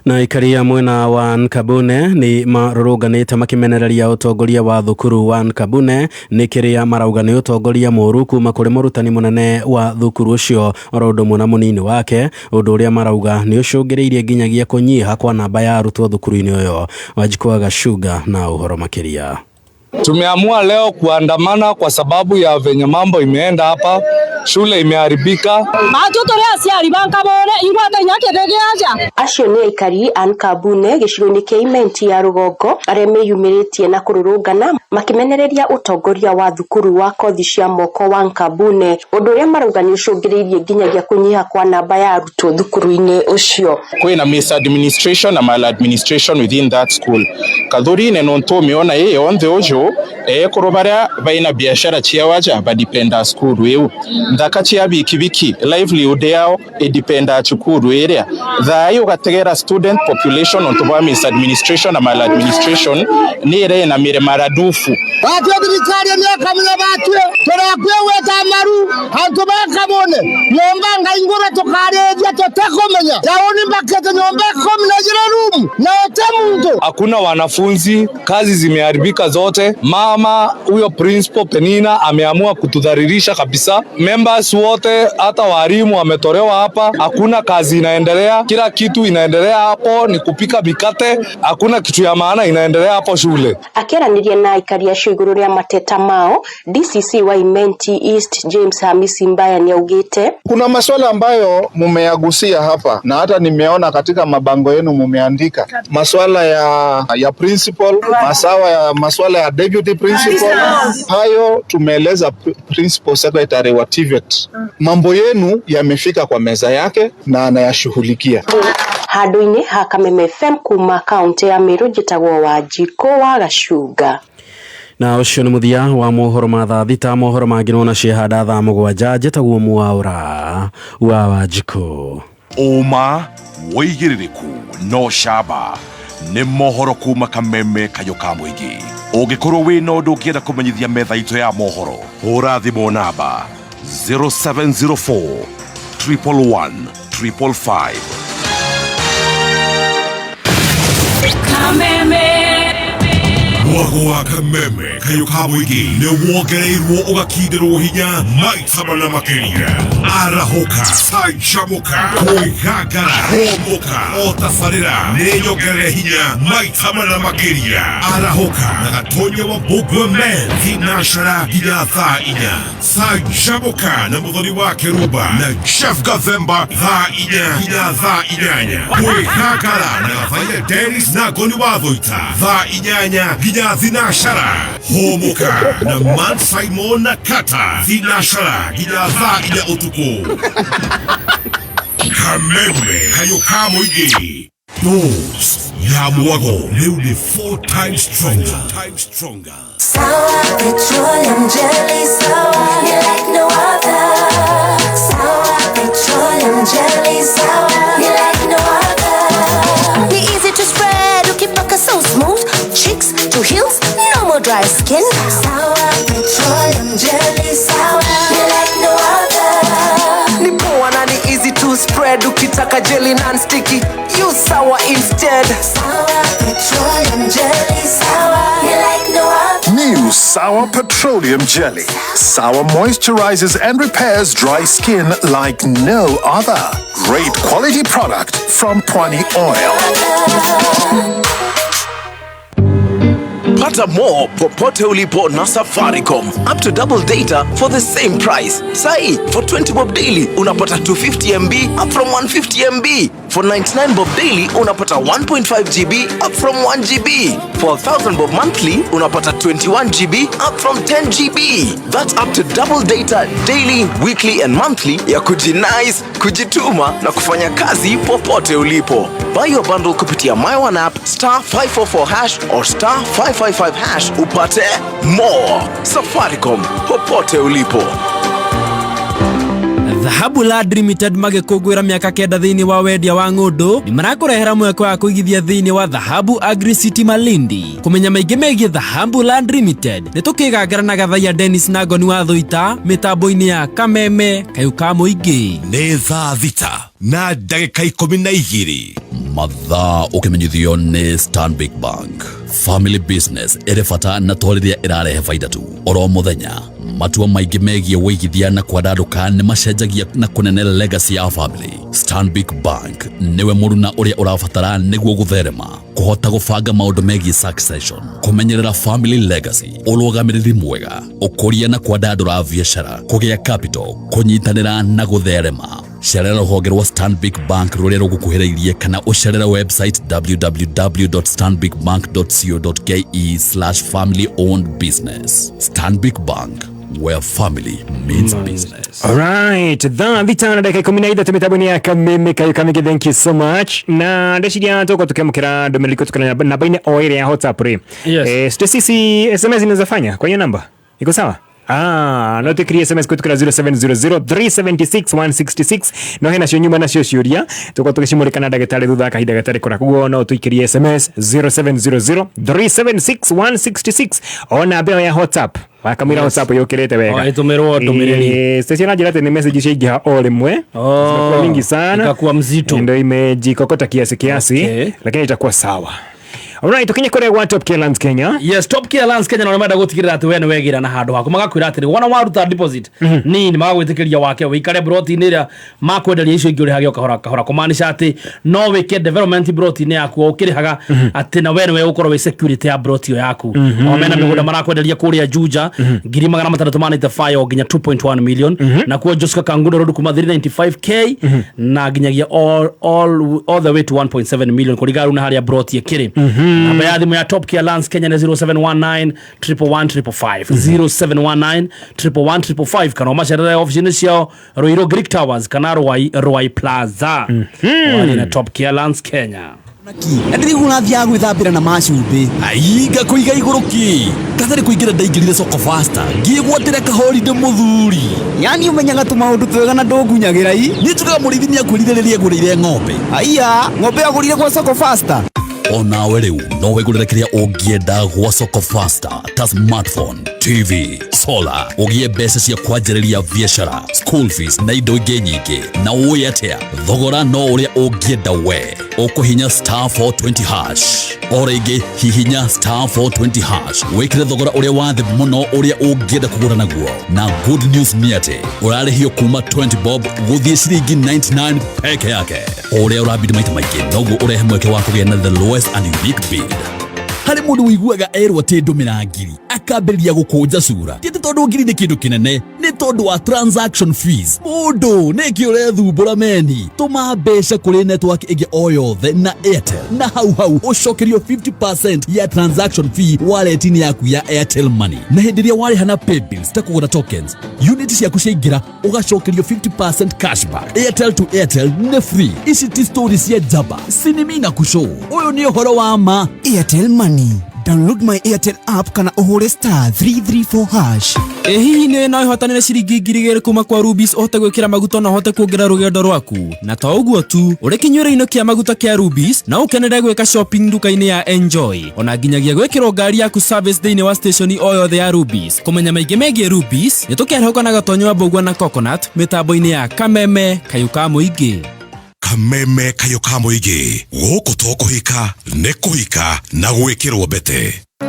Na aikari a mwena wa Nkabune nĩ marũrũnganĩte makĩmenereria ũtongoria wa thukuru wa Nkabune nĩ kĩrĩa marauga nĩ ũtongoria mũũru kuma kũrĩ mũrutani mũnene wa thukuru ũcio oro ũndũ ũmwe na mũnini wake, ũndũ ũrĩa marauga nĩ ũcũngĩrĩirie nginyagia kũnyiha kwa namba ya arutwo thukuru-inĩ ũyũ. Wanjikũ wa Gacunga na ũhoro makĩria.
Tumeamua leo kuandamana kwa sababu ya venye mambo imeenda hapa, shule imeharibika.
Acio nĩ aikari a Nkabune gĩcigo-inĩ kĩa Imenti ya rũgongo arĩa meyumĩrĩtie na kũrũrũngana makĩmenereria ũtongoria wa thukuru wa kothi cia moko wa Nkabune, ũndũ ũrĩa marauga nĩ ũcũngĩrĩirie nginyagia kũnyiha kwa namba ya arutwo thukuru-inĩ ũcio.
Kwĩna misadministration na maladministration within that school. Kathuri-inĩ nontu ũmĩona ĩ yonthe ũcio ekorwo baria baina biashara cia waja badipenda skuru iu nthaka cia bikibiki livelihood yao idipenda chukuru area thai ugategera student population onto bwa misadministration na maladministration ni ire na mire maradufu
batwe thirikari ni akamenya batwe turakwe weta maru hantu bakamone nyomba ngaingura tukarejia tutakomenya taoni mbakete nyomba 12 room na ote.
Hakuna wanafunzi, kazi zimeharibika zote. Mama huyo principal Penina ameamua kutudhalilisha kabisa. Members wote hata walimu wametolewa hapa, hakuna kazi inaendelea, kila kitu inaendelea hapo ni kupika mikate, hakuna kitu ya maana inaendelea hapo shule.
Akĩaranĩria na aikari acio igũrũ rĩa mateta mao, DCC wa Imenti East James Hamisi Mbaya nĩaugĩte
kuna maswala ambayo mumeyagusia hapa na hata nimeona katika mabango yenu mumeandika maswala ya principal, maswala ya deputy principal. Hayo tumeeleza principal secretary wa TVET. Mambo yenu yamefika kwa meza yake na anayashughulikia.
Handũ-inĩ ha Kameme FM kuma kaunti ya Meru njĩtagwo Wanjikũ wa Gacunga.
Na ũcio nĩ mũthia wa mohoro ma thaa 6. Mohoro mangĩ nona ciehanda thaa 7. Njĩtagwo Mwaũra wa Wanjikũ.
Ũma wĩigĩrĩrĩku no camba nĩ mohoro kuma Kameme kayũ ka mũingĩ. Ũngĩkorwo wĩna ũndũ ũngĩenda kũmenyithia metha itũ ya mohoro, hũra thimũ namba 0704 111 555.
Kameme
Mwago wa Kameme kayũ ka mũingĩ nĩ wongereirwo ũgakindĩrwo hinya maita mana makĩria. Arahũka, canjamũka, kwĩgangara, hũmũka, o tabarĩra nĩ nyongerere hinya maita mana makĩria. Arahũka na Gatonya wa Mbũgua Men thinacara nginya thaa 4. Canjamũka na Mũthoni wa Kĩrumba na Jeff Gathemba thaa 4 nginya thaa 8. Kwĩgangara na Gathaia Dennis na Ngoni wa Thũita thaa 8 nginya thinashara. Hũmũka na Man Simon na Kata thinashara nginya thaa 4 ũtukũ. Kameme kayũ ka mũingĩ. Dose ya mwago rĩu nĩ 4 times stronger.
Sawa petroleum jelly, sawa you like no other. Sawa petroleum jelly, sawa you like no other. Be easy to spread, ukipaka so smooth, cheeks to heels, no more dry skin. Sawa petroleum jelly, sawa you like no other.
Ni poa na ni easy to spread, ukitaka jelly non-sticky, use sawa instead.
Sawa petroleum jelly, sawa you like no other.
New Sour Petroleum Jelly. Sour moisturizes and repairs dry skin like no other. Great quality product from Pwani Oil.
Pata more popote ulipo na Safaricom. Up to double data for the same price. Sai, for 20 bob daily unapata 250 MB up from 150 MB. For 99 bob daily unapata 1.5 GB up from 1 GB. For 1000 bob monthly unapata 21 GB up from 10 GB. That's up to double data daily, weekly and monthly ya kujinice, kujituma na kufanya kazi popote ulipo. Buy your bundle kupitia My One app star 544 hash or star 555 hash upate more. Safaricom, popote ulipo.
Dhahabu Land Limited magĩkũngũĩra mĩaka 9 thĩinĩ wa wendia wa ng'ũndũ nĩ marakũrehera mweke wa kũigithia thĩinĩ wa Dhahabu Agri City Malindi. Kũmenya maingĩ megiĩ Dhahabu Land Limited nĩ tũkĩgangara na Gathaiya Dennis na Ngoni wa Thũita mĩtambo-inĩ ya Kameme Kayũ ka Mũingĩ.
Nĩ thaa 6 na ndagĩka 12.
Mathaa ũkĩmenyithio nĩ Stanbic Bank. Family business ĩrĩ bata na to rĩrĩa ĩrarehe baida tu. Oro mũthenya matua maingĩ megiĩ wĩigithia na kwandandũka nĩ macenjagia na kũnene legacy ya family. Stanbic Bank nĩwe mũruna ũrĩa ũrabatara nĩguo gũtherema, kũhota gũbanga maũndũ megiĩ succession, kũmenyerera family legacy, ũrũgamĩrĩri mwega, ũkũria na kwandandũra biacara, kũgĩa capital, kũnyitanĩra na gũtherema. Cerera rũhonge rwa Stanbic Bank rũrĩa rũgũkuhĩrĩirie kana ũcerere website www.stanbicbank.co.ke/family owned business. Stanbic Bank, where family meets business.
Alright, thaa 6 na ndagĩka 13 mĩtambo-inĩ ya Kameme Kayũ Kamĩngĩ, thank you so much. Na ndeciria tũgũkorwo tũkĩamũkĩra ndũmĩrĩri kũtũkana namba-inĩ o ĩrĩa ya WhatsApp rĩ.
Yes.
Stacy, SMS inaweza fanya kwa hiyo namba iko sawa? No twĩkĩrie SMS kũhĩtũkĩra 0700 376 166 no hena cio nyuma nacio ciũria tũkorwo tũgĩcimũrĩka na ndagĩtarĩ thutha wa kahinda gatarĩ kũra, koguo no tũikĩrie SMS 0700 376 166 o namba ĩyo ya WhatsApp wakamwĩra.
Yes.
WhatsApp yũkĩrĩte wega.
O, ĩtũmĩrwo ndũmĩrĩri.
Stacy anajira atĩ nĩ message ciaingĩha o rĩmwe.
Oh,
zimekuwa mingi sana,
ikakuwa mzito.
Ndio imejikokota kiasi kiasi.
Okay.
Lakini itakuwa sawa. Alright, tukinye kũrĩa gwa Top Care Lands Kenya.
Yes, Top Care Lands Kenya na menda gũtigĩrĩra atĩ we nĩ wegĩra na handũ haku, magakwĩra atĩrĩ wona waruta deposit nini magagwĩtĩkĩria wake wĩikare broti-inĩ ĩrĩa makwenderia, icio ingĩ ũrĩhage o kahora kahora, kũmaanisha atĩ no wĩke development broti-inĩ yaku o ũkĩrĩhaga, atĩ na we nĩwe ũgũkorwo wĩ security ya broti ĩyo yaku. O mena mĩgũnda marakwenderia kũrĩa Juja 695,000 o nginya 2.1 million, na kuo Joska Kangundo Road kuma 395K na nginyagia all the way to 1.7 million kũringana rĩu na harĩa broti ĩkĩrĩ. Namba ya thimũ ya Top Care Lands Kenya nĩ 0719 111 555, 0719 111 555, kana ũmacerere ofici-inĩ ciao Ruiru Greek Towers kana Ruai Plaza. Warie na Top Care Lands Kenya.
Na ndĩrĩguo ũrathiaga gwĩthambĩra na macumbĩ.
Aiga kũiga igũrũ kĩ katarĩ kũingĩra, ndaingĩrire soko fasta ngĩgwatĩra kahorinde mũthuri.
Yani ũmenyaga tũmaũndũ twega na ndũngunyagĩra i.
Nĩ njugaga mũrĩithi nĩ akwĩrire rĩrĩa agũrĩire ng'ombe.
Aiya, ng'ombe agũrire gwa soko fasta.
Onawe rĩu no wĩgũrĩre kĩrĩa ũngĩenda gwa soko fasta ta smartphone, TV, solar, ũgĩe mbeca cia kwanjĩrĩria biacara, school fees na indo ingĩ nyingĩ. Na ũĩ atĩa, thogora no ũrĩa ũngĩenda we. Ũkũhinya star 420 hash, o rĩngĩ hihinya star 420 hash wĩkĩre thogora ũrĩa wa thĩ mũno ũrĩa ũngĩenda kũgũra naguo. Na good news nĩ atĩ ũrarĩhio kuma 20 bob gũthiĩ ciringi 99 peke yake. O ũrĩa ũrabidi maita maingĩ noguo ũrehe mweke wa kũgĩa na the lowest and unique bid. Harĩ mũndũ ũiguaga erwo atĩ ndũmĩra ngiri akambĩrĩria gũkũnja cura, ti atĩ tondũ ngiri nĩ kĩndũ kĩnene, nĩ tondũ wa transaction fees. Mũndũ nĩkĩ ũrethumbũra meni? Tũma mbeca kũrĩ network ĩngĩ o yothe na Airtel na hau hau ũcokerio 50% ya transaction fee wallet-inĩ yaku ya Airtel Money. Na hĩndĩ ĩrĩa warĩha na paybills ta kũgũra tokens, unit ciaku ciaingĩra ũgacokerio 50% cashback. Airtel to Airtel nĩ free. Ici ti story cia njamba sinimi na kushow, ũyũ nĩ ũhoro wa ma.
Airtel Money. Download my Airtel app kana ũhũre star 334 hash.
Ĩ hihi nĩ no ĩhotanĩre ciringi 2,000 kuma kwa Rubis ũhote gwĩkĩra maguta na ũhote kuongerera rũgendo rwaku? Na to ũguo tu, ũrĩ kĩnyuĩro-inĩ kĩa maguta kĩa Rubis no ũkenere gwĩka shopping nduka-inĩ ya Enjoy, ona nginyagia gwĩkĩrwo ngari yaku service thĩinĩ wa station o yothe ya Rubis. Kũmenya maingĩ megiĩ Rubis nĩ tũkerehũka na Gatonyo wa Mbũgua na Coconut mĩtambo-inĩ ya Kameme Kayũ ka Mũingĩ.
Kameme Kayũ ka Mũingĩ, gũkũ to kũhika nĩ kũhika na gwĩkĩrwo mbete.
We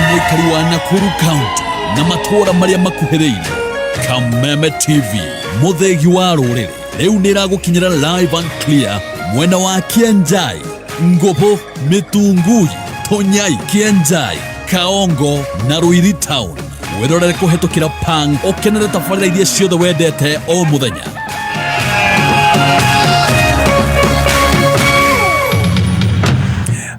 mũikari wa Nakuru County na matũũra marĩa makuhĩrĩirie, Kameme TV, mũthĩgi wa rũrĩrĩ. Rĩu nĩ ĩragũkinyĩra live and clear mwena wa Kianjai, Ngũbũ, Mĩtungui, Tonyai, Kianjai, Kaongo na Ruiri Town. Wĩrorere kũhetũkĩra Pang ũkenere tabarĩra iria ciothe wendete o mũthenya.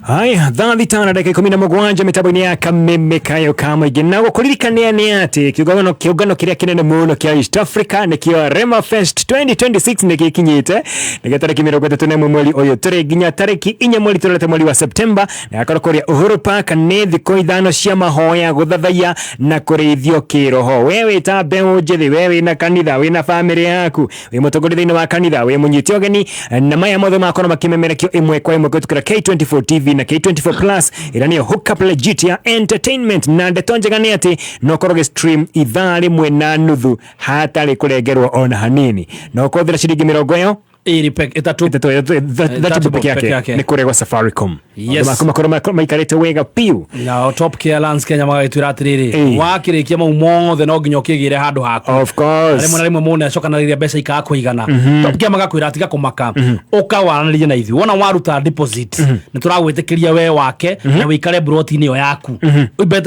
Haya, thaa 6 na dakika 17 mĩtambo-inĩ ya Kameme Kayo ka Mũingĩ. Na gũkũririkania nĩ atĩ kĩũngano kĩrĩa kĩnene mũno kĩa East Africa nĩkĩo Rema Fest 2026 nĩ gĩkinyĩte nĩgĩo tarĩki 31 mweri ũyũ tũrĩ nginya tarĩki 4 mweri tũrorete mweri wa Septemba, na gakorwo kũrĩa Uhuru Park. Nĩ thikũ 5 cia mahoya, gũthathaiya na kũrĩithio kĩroho. We wĩ ta mbeũ njĩthĩ, we wĩna kanitha, wĩna bamĩrĩ yaku, wĩ mũtongoria thĩinĩ wa kanitha, wĩ mũnyite ũgeni, na maya mothe makorwo makĩmemerekio ĩmwe kwa ĩmwe kũhĩtũkĩra K24 TV na K24 Plus, ĩrĩa nĩyo hookup legit ya entertainment. Na ndeto njega nĩ atĩ no ũkorwo ũgĩ stream ithaa rĩmwe na nuthu hatarĩ kũrengerwo ona hanini, na ũkũhũthĩra ciringi mĩrongo ĩyo
ĩrĩ ĩtatũ.
Ĩtatũ peke
peke
yake
yake.
nĩ kũrĩa gwa Safaricom.
Yes.
Maũndũ maku makorwo maikarĩte wega piũ.
Nao Top Care Lands Kenya magagĩtwĩra atĩrĩrĩ, wakĩrĩkia mau mothe no nginya ũkĩgĩre handũ haku.
Of course.
Rĩmwe na rĩmwe mũndũ nĩacokanagĩrĩria mbeca ikaga kũigana. Top Care magakwĩra tiga kũmaka, ũka waranĩrie na ithuĩ. Wona waruta deposit, nĩ tũragwĩtĩkĩria we wake na wĩikare broti-inĩ ĩyo yaku.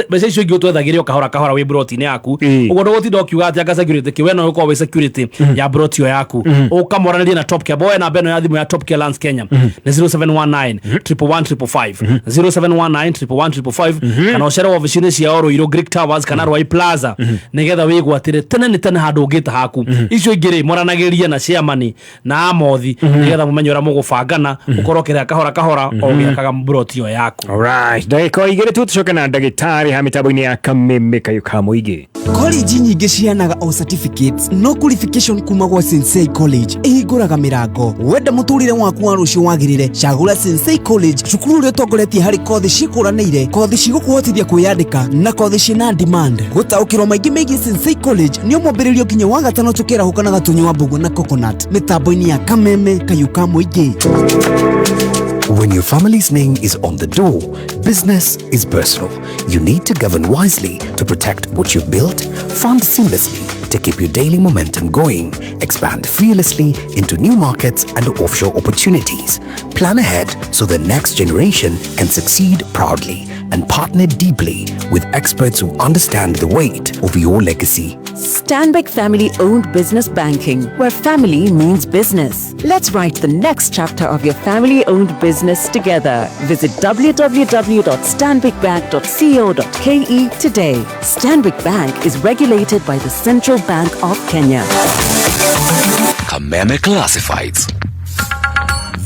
Mbeca icio ingĩ ũtwethagĩre o kahora kahora wĩ broti-inĩ yaku. Ũguo ndũgũtinda ũkiuga atĩ anga security kĩ, we no ũkorwo wĩ security ya broti ĩyo yaku. Ũka mwaranĩrie na Top Care. Boya namba ĩno ya thimũ ya Top Care Lands Kenya nĩ 0719 111 555, 0719 111 555, kana ũcere wabici-inĩ ciao Ruiru Greek Towers kana Ruai Plaza, nĩgetha wĩgwatĩre tene nĩ tene handũ ũngĩta haku. Icio ingĩ rĩ, mwaranagĩria na chairman na amothi, nĩgetha mũmenye ũrĩa mũgũbangana, ũkorwo ũkĩrĩha kahora kahora o ũgĩakaga mburoti ĩyo yaku.
Alright, ndagĩka o 2 tu tũcoke na ndagĩtarĩ ha mĩtambo-inĩ ya Kameme Kayo ka Mũingĩ.
College nyingĩ ciheanaga o certificates, no qualification kuma gwa Sensei College ĩhingũraga mĩrango. Wenda mũtũrĩre waku wa rũciũ wagĩrĩre, cagũra Sensei College, cukuru ũrĩa ũtongoretie harĩ kothi ciĩkũranĩire, kothi cigũkũhotithia kwĩyandĩka na kothi ciĩna demand. Gũtaũkĩrwo maingĩ megiĩ Sensei College nĩ ũmwambĩrĩrio nginya wa gatano tũkĩarahũka na gatũnyua mbũgũ na coconut mĩtambo-inĩ ya Kameme Kayo ka Mũingĩ.
When your family's name is on the door, business is personal. You need to govern wisely to protect what you've built, fund seamlessly to keep your daily momentum going, expand fearlessly into new markets and offshore opportunities, plan ahead so the next generation can succeed proudly, and partner deeply with experts who understand the weight of your legacy.
Stanbic Family Owned Business Banking, where family means business. Let's write the next chapter of your family owned business together. Visit www.stanbicbank.co.ke today. Stanbic Bank is regulated by the Central Bank of Kenya.
Kameme Classifieds.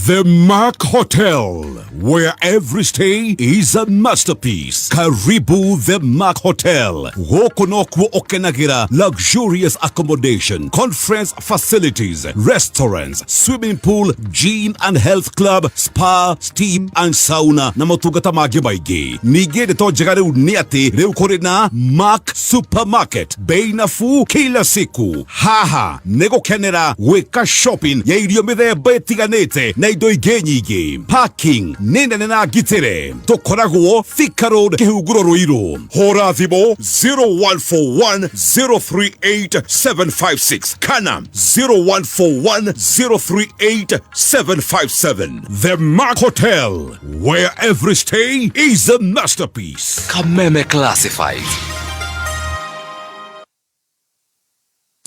The Mark Hotel, where every stay is a masterpiece. Karibu The Mark Hotel. Gũkũ nokuo ũkenagĩra luxurious accommodation, conference facilities, restaurants, swimming pool, gym and health club, spa, steam and sauna na motungata mangĩ maingĩ. Ningĩ ndeto njega rĩu nĩ atĩ rĩu kũrĩ na Mark Supermarket, bei nafuu kila siku. Haha nĩ gũkenera gwĩka shopping ya irio mĩthemba ĩtiganĩte na indo ingĩ nyingĩ. Parking nĩ nene na ngitĩre. Tũkoragwo Thika Road, Kĩhunguro, Ruiru. Hũra thimũ 0141 038 756 kana 0141 038 757. The Mark Hotel, where every stay is a masterpiece.
Kameme Classifieds.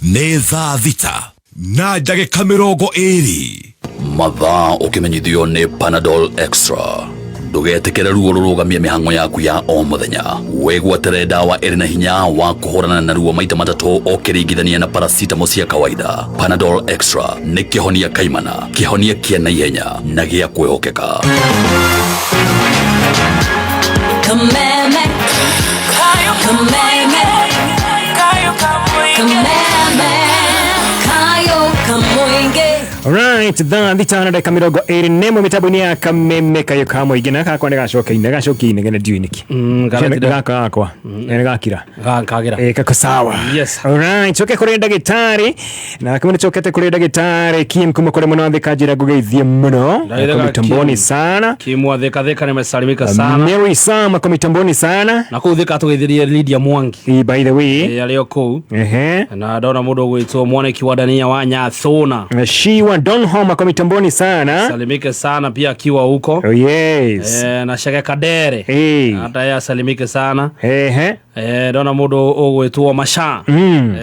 Nĩ thaa 6 na ndagĩka 20.
Mathaa ũkĩmenyithio nĩ Panadol Extra. Ndũgetĩkĩre ruo rũrũgamie mĩhang'o yaku ya o mũthenya. Wĩgwatĩre ndawa ĩrĩ na hinya wa kũhũrana na ruo maita matatũ ũkĩringithania na paracetamol cia kawaida. Panadol Extra nĩ kĩhonia kaimana, kĩhonia kĩa naihenya na gĩa kwĩhokeka.
Kameme, Kameme, Kameme, Kayo Kamoinge.
Alright. Alright, thaa thita na ndagĩka 21 mĩtambo-inĩ ya kameme kayũ ka mũingĩ na gakwa nĩ gacoka-inĩ gacokia inegene ndiũĩ nĩkĩ. Gaka gakwa nĩ gakira.
Kagira.
Kako sawa.
Yes.
Alright, coke kũrĩ ndagĩtarĩ na kuma nĩcokete kũrĩ ndagĩtarĩ Kim kuma kũrĩ mũno thika njĩra ngũgeithie mũno.
Ndagĩtarĩ
Ako mitamboni
Kim.
sana.
Kimwa thika thika nimesalimika sana.
Mary Sam ako mitamboni sana.
Na kũu thika tũgeithirie Lydia Mwangi.
By the way.
Arĩ o kũu.
Ehe.
Na ndona mũndũ ũgwĩtwo Mwaniki wa Dania wa Nyathũna.
Shiwa Donholm ako mitamboni sana.
Salimike sana pia akiwa huko.
Oh, yes.
Na Shege Kadere. Hata yeye asalimike sana.
Ehe.
Ndona mũndũ ũgwĩtwo Masha.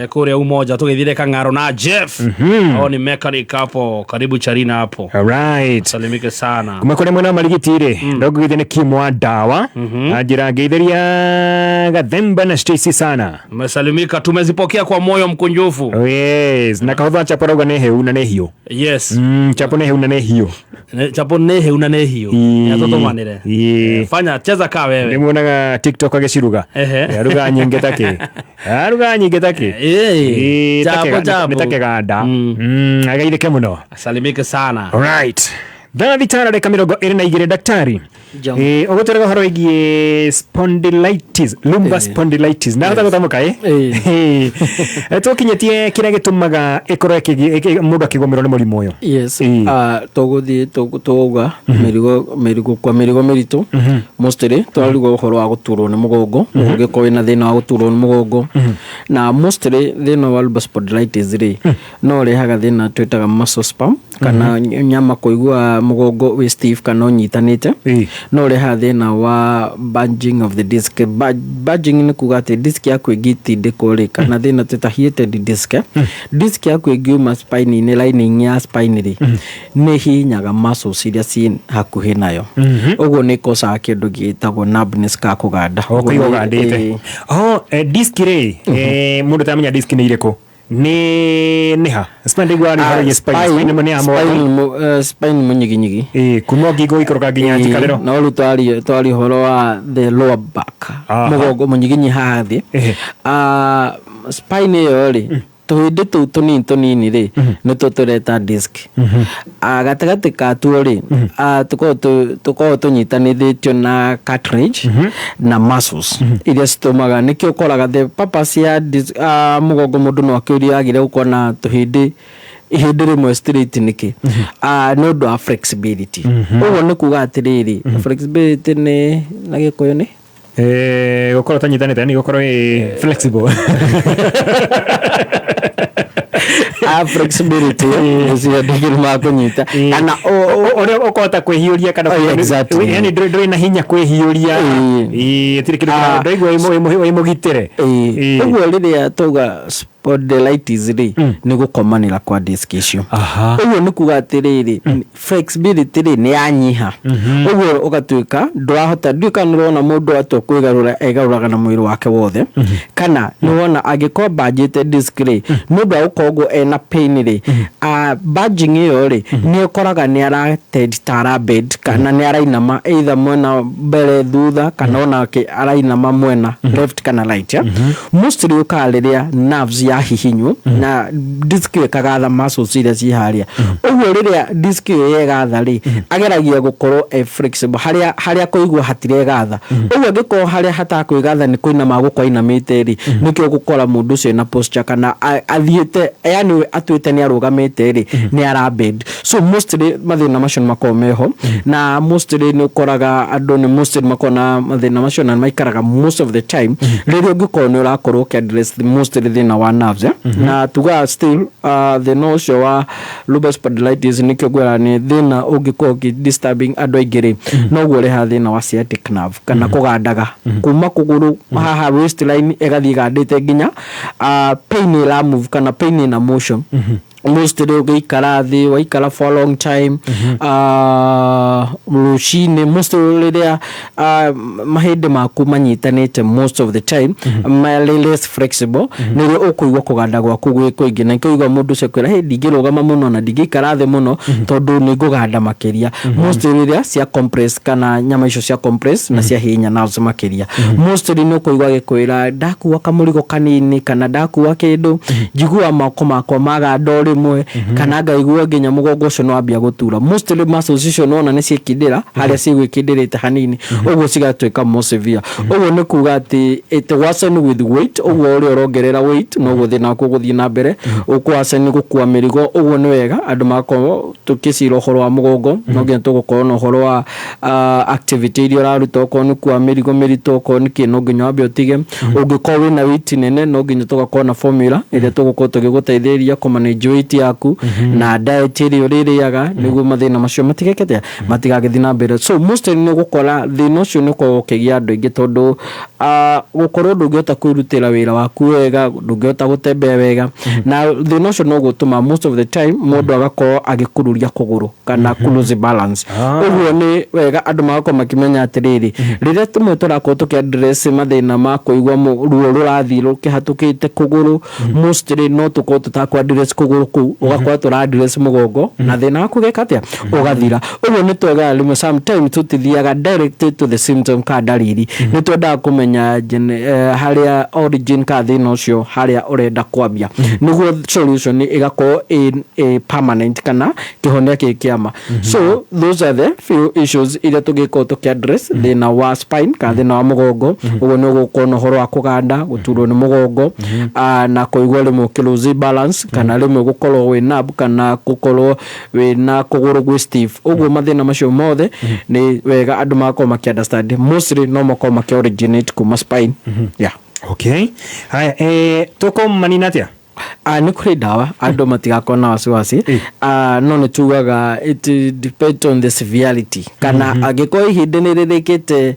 Kũrĩa Umoja tũgĩthire Kang'aro na Jeff. Hao ni mechanic hapo karibu Charina hapo.
Alright.
Salimike sana.
Kuma kũrĩ mwena wa marigiti rĩ ndongũgeithia nĩ Kim wa ndawa anjĩra ngeithĩria Gathemba na Stacy sana.
Umesalimika, tumezipokea kwa moyo mkunjufu.
Oh, yes. Na kahotha chapo rauga nĩ heu na nĩ hiũ.
Yes.
Chapo nĩ heu na nĩ hiũ.
Chapo nĩ heu na nĩ hiũ. Nĩatũtũmanĩre. Fanya cheza ka wewe.
Nĩ muonaga TikTok agĩciruga.
Ehe.
Aruga nyingĩ takĩ. Aruga nyingĩ takĩ.
Chapo, chapo.
Nĩ take ganda. Ageithĩke mũno.
Asalimike sana.
Alright. Thaa thita na ndagĩka 22 daktari. Ũgũtwĩraga ũhoro wĩgiĩ spondylitis, lumbar spondylitis. Ndahota gũtamũka ĩ? Tũkinyĩtie kĩrĩa gĩtũmaga ĩkorwo mũndũ akĩgũmĩrwo nĩ mũrimũ ũyũ.
Yes. Tũgũthiĩ tũgauga mĩrigo mĩrigo kwa mĩrigo mĩritũ mostly tũrarigwo ũhoro wa gũturwo nĩ mũgongo, ũngĩkorwo wĩna thĩna wa gũturwo nĩ mũgongo, na mostly thĩna wa lumbar spondylitis rĩ no ũrehaga thĩna twĩtaga muscle spasm kana nyama kũigua mũgongo wĩ stiff kana ũnyitanĩte, no ũrehaga thĩna wa bulging of the disc. Bulging nĩ kuga atĩ disc yaku ĩngĩtindĩkwo rĩ, kana thĩna twĩta heated disc, disc yaku ĩngiuma spine-inĩ, lining ya spine rĩ, nĩ hihinyaga muscles iria ciĩ hakuhĩ nayo, ũguo nĩ ĩkosaga kĩndũ gĩtagwo numbness ka kũganda.
Kũigua ũgandĩte. Oh, disc rĩ, mũndũ ũtaramenya disc nĩ irĩkũ? Nĩ ha? Spine ndiguaga nĩ ũhoro wĩgiĩ spine. Spine nĩ ya moko.
Spine mũnyiginyigi.
Kuma ngingo gũikũrũka nginya njikarĩro.
No rĩu twaria ũhoro wa the lower back, mũgongo mũnyiginyi haha thĩ. Spine ĩyo rĩ, tũhĩndĩ tũu tũnini tũnini rĩ, nĩtuo tũreta disc. Gatagatĩ katuo rĩ, tũkoragwo tũnyitanithĩtio na cartilage na muscles iria citũmaga, nĩkĩo ũkoraga the purpose ya disc, mũgongo mũndũ no akĩũrie agĩrĩire gũkorwo na tũhĩndĩ ihĩndĩ rĩmwe straight nĩkĩ, nĩ ũndũ wa flexibility. Ũguo nĩ kuga atĩrĩrĩ, flexibility nĩ na Gĩkũyũ nĩ
gũkorwo ũtanyitanĩte, yani gũkorwo wĩ flexible.
Flexibility nĩcio ndingĩ makũnyita kana
ũrĩa ũkũhota kwĩhiũria kana yani ndũrĩ na hinya kwĩhiũria, tirĩ kĩndũ ndaigua wĩ mũgitĩre.
Ũguo rĩrĩa twauga spondylitis rĩ, nĩ gũkomanĩra kwa disc icio. Ũguo nĩ kuga atĩrĩrĩ, flexibility rĩ nĩ yanyiha, ũguo ũgatuĩka ndũrahota, ndiũĩ kana nĩũrona mũndũ atua kwĩgarũra egarũraga na mwĩrĩ wake wothe, kana nĩwona angĩkorwo banjĩte disc rĩ, nĩ ũndũ wa gũkorwo ũguo ena pain rĩ, bulging ĩyo rĩ nĩ ũkoraga nĩ aratend ta arabend kana nĩ arainama either mwena mbere thutha kana ona arainama mwena left kana right. Mostly ũkaga rĩrĩa nerves yahihinywo na disc ĩyo ĩkagatha muscles iria ciĩ harĩa. Ũguo rĩrĩa disc ĩyo yegatha rĩ, ageragia gũkorwo e flexible harĩa kũigua hatiregatha. Ũguo angĩkorwo harĩa hatakwĩgatha nĩ kũinama gũkorwo ainamĩte rĩ, nĩkĩo gũkora mũndũ ũcio ena posture kana athiĩte, yani atuĩte nĩ arũgamĩte rĩ, nĩ arabend. So mostly mathĩna macio nĩ makoragwo meho, na mostly nĩ ũkoraga andũ nĩ mostly makoragwo na mathĩna macio na maikaraga most of the time rĩrĩa ũngĩkorwo nĩ ũrakorwo ũkĩ-address mostly thĩna wa nerves. Na tugaga still thĩna ũcio wa lumbar spondylitis nĩkĩo ngwĩra nĩ thĩna ũngĩkorwo ũkĩ disturbing andũ aingĩ rĩ, noguo ũrehaga thĩna wa sciatic nerve kana kũgandaga kuma kũgũrũ haha waistline ĩgathiĩ ĩgandĩte nginya pain ĩra move kana pain ĩna motion. Mostly ũgĩikara thĩ, waikara for a long time, rũcinĩ mostly rĩrĩa mahĩndĩ maku manyitanĩte most of the time marĩ less flexible, nĩrĩo ũkũigua kũganda gwaku gwĩ kũingĩ, na nĩkĩo ũigua mũndũ ũcio akwĩra, hey, ndingĩrũgama mũno na ndingĩikara thĩ mũno tondũ nĩ ngũganda makĩria. Mostly rĩrĩa cia compress kana nyama icio cia compress na cia hihinya nerves makĩria. Mostly nĩ ũkũigua agĩkwĩra ndakua kamũrigo kanini kana ndakua kĩndũ, njiguaga moko makwa maganda o rĩmwe.
rĩmwe, kana ngaigua nginya mũgongo ũcio nĩwambia gũtura. Mostly muscles icio nĩwona nĩ ciĩkindĩra harĩa cigwĩkindĩrĩte hanini, ũguo cigatuĩka more severe. Ũguo nĩ kuga atĩ it worsen with weight. Ũguo ũrĩa ũrongerera weight, noguo thĩna waku ũgũthiĩ na mbere ũkũworsen gũkua mĩrigo. Ũguo nĩ wega andũ magakorwo tũkĩcira ũhoro wa mũgongo, no nginya tũgũkorwo na ũhoro wa activity iria ũraruta, okorwo nĩ kua mĩrigo mĩritũ, okorwo nĩ kĩ, no nginya wambe ũtige. Ũngĩkorwo wĩna weight nene, no nginya tũgakorwo na formula ĩrĩa tũgũkorwo tũgĩgũteithĩrĩria kũ manage weight yaku na diet ĩrĩa ũrĩrĩaga, nĩguo mathĩna macio matigekete matigagĩthiĩ na mbere. So mostly nĩ ũgũkora thĩna ũcio nĩ ũkoragwo ũkĩgia andũ aingĩ, tondũ gũkorwo ndũngĩhota kwĩrutĩra wĩra waku wega, ndũngĩhota gũtembea wega, na thĩna ũcio no gũtũma most of the time mũndũ agakorwo agĩkururia kũgũrũ kana mm lose balance. Ũguo nĩ wega andũ magakorwo makĩmenya atĩrĩrĩ, rĩrĩa tũmwe tũrakorwo tũkĩ address mathĩna ma kũigua ruo rũrathiĩ rũkĩhatũkĩte kũgũrũ, mostly no tũkorwo tũtakũ address kũgũrũ kũu, ũgakora tũra address mũgongo na thĩna waku geka atĩa, ũgathira. Ũguo nĩ twega rĩmwe sometimes tũtithiaga direct to the symptom ka ndariri, nĩ twendaga kũmenya harĩa origin ka thĩna ũcio, harĩa ũrenda kwambia, nĩguo solution ĩgakorwo ĩ permanent kana kĩhonia kĩ kĩama. So those are the few issues iria tũngĩkorwo tũkĩ address thĩna wa spine kana thĩna wa mũgongo. Ũguo nĩ ũgũkorwo na ũhoro wa kũganda, gũturwo nĩ mũgongo, na kũigua rĩmwe ũkĩ lose balance, kana rĩmwe gũkorwo wĩ numb, kana gũkorwo wĩna kũgũrũ gwĩ stiff. Ũguo mathĩna macio mothe nĩ wega andũ magakorwo makĩ understand mostly no makorwo makĩ originate kuma spine, yeah.
Okay, haya, tũkũmanina atĩa?
Nĩ kũrĩ ndawa, andũ matigakorwo na wasiwasi. No nĩ tugaga it depends on the severity, kana angĩkorwo ihĩndĩ nĩ rĩrĩkĩte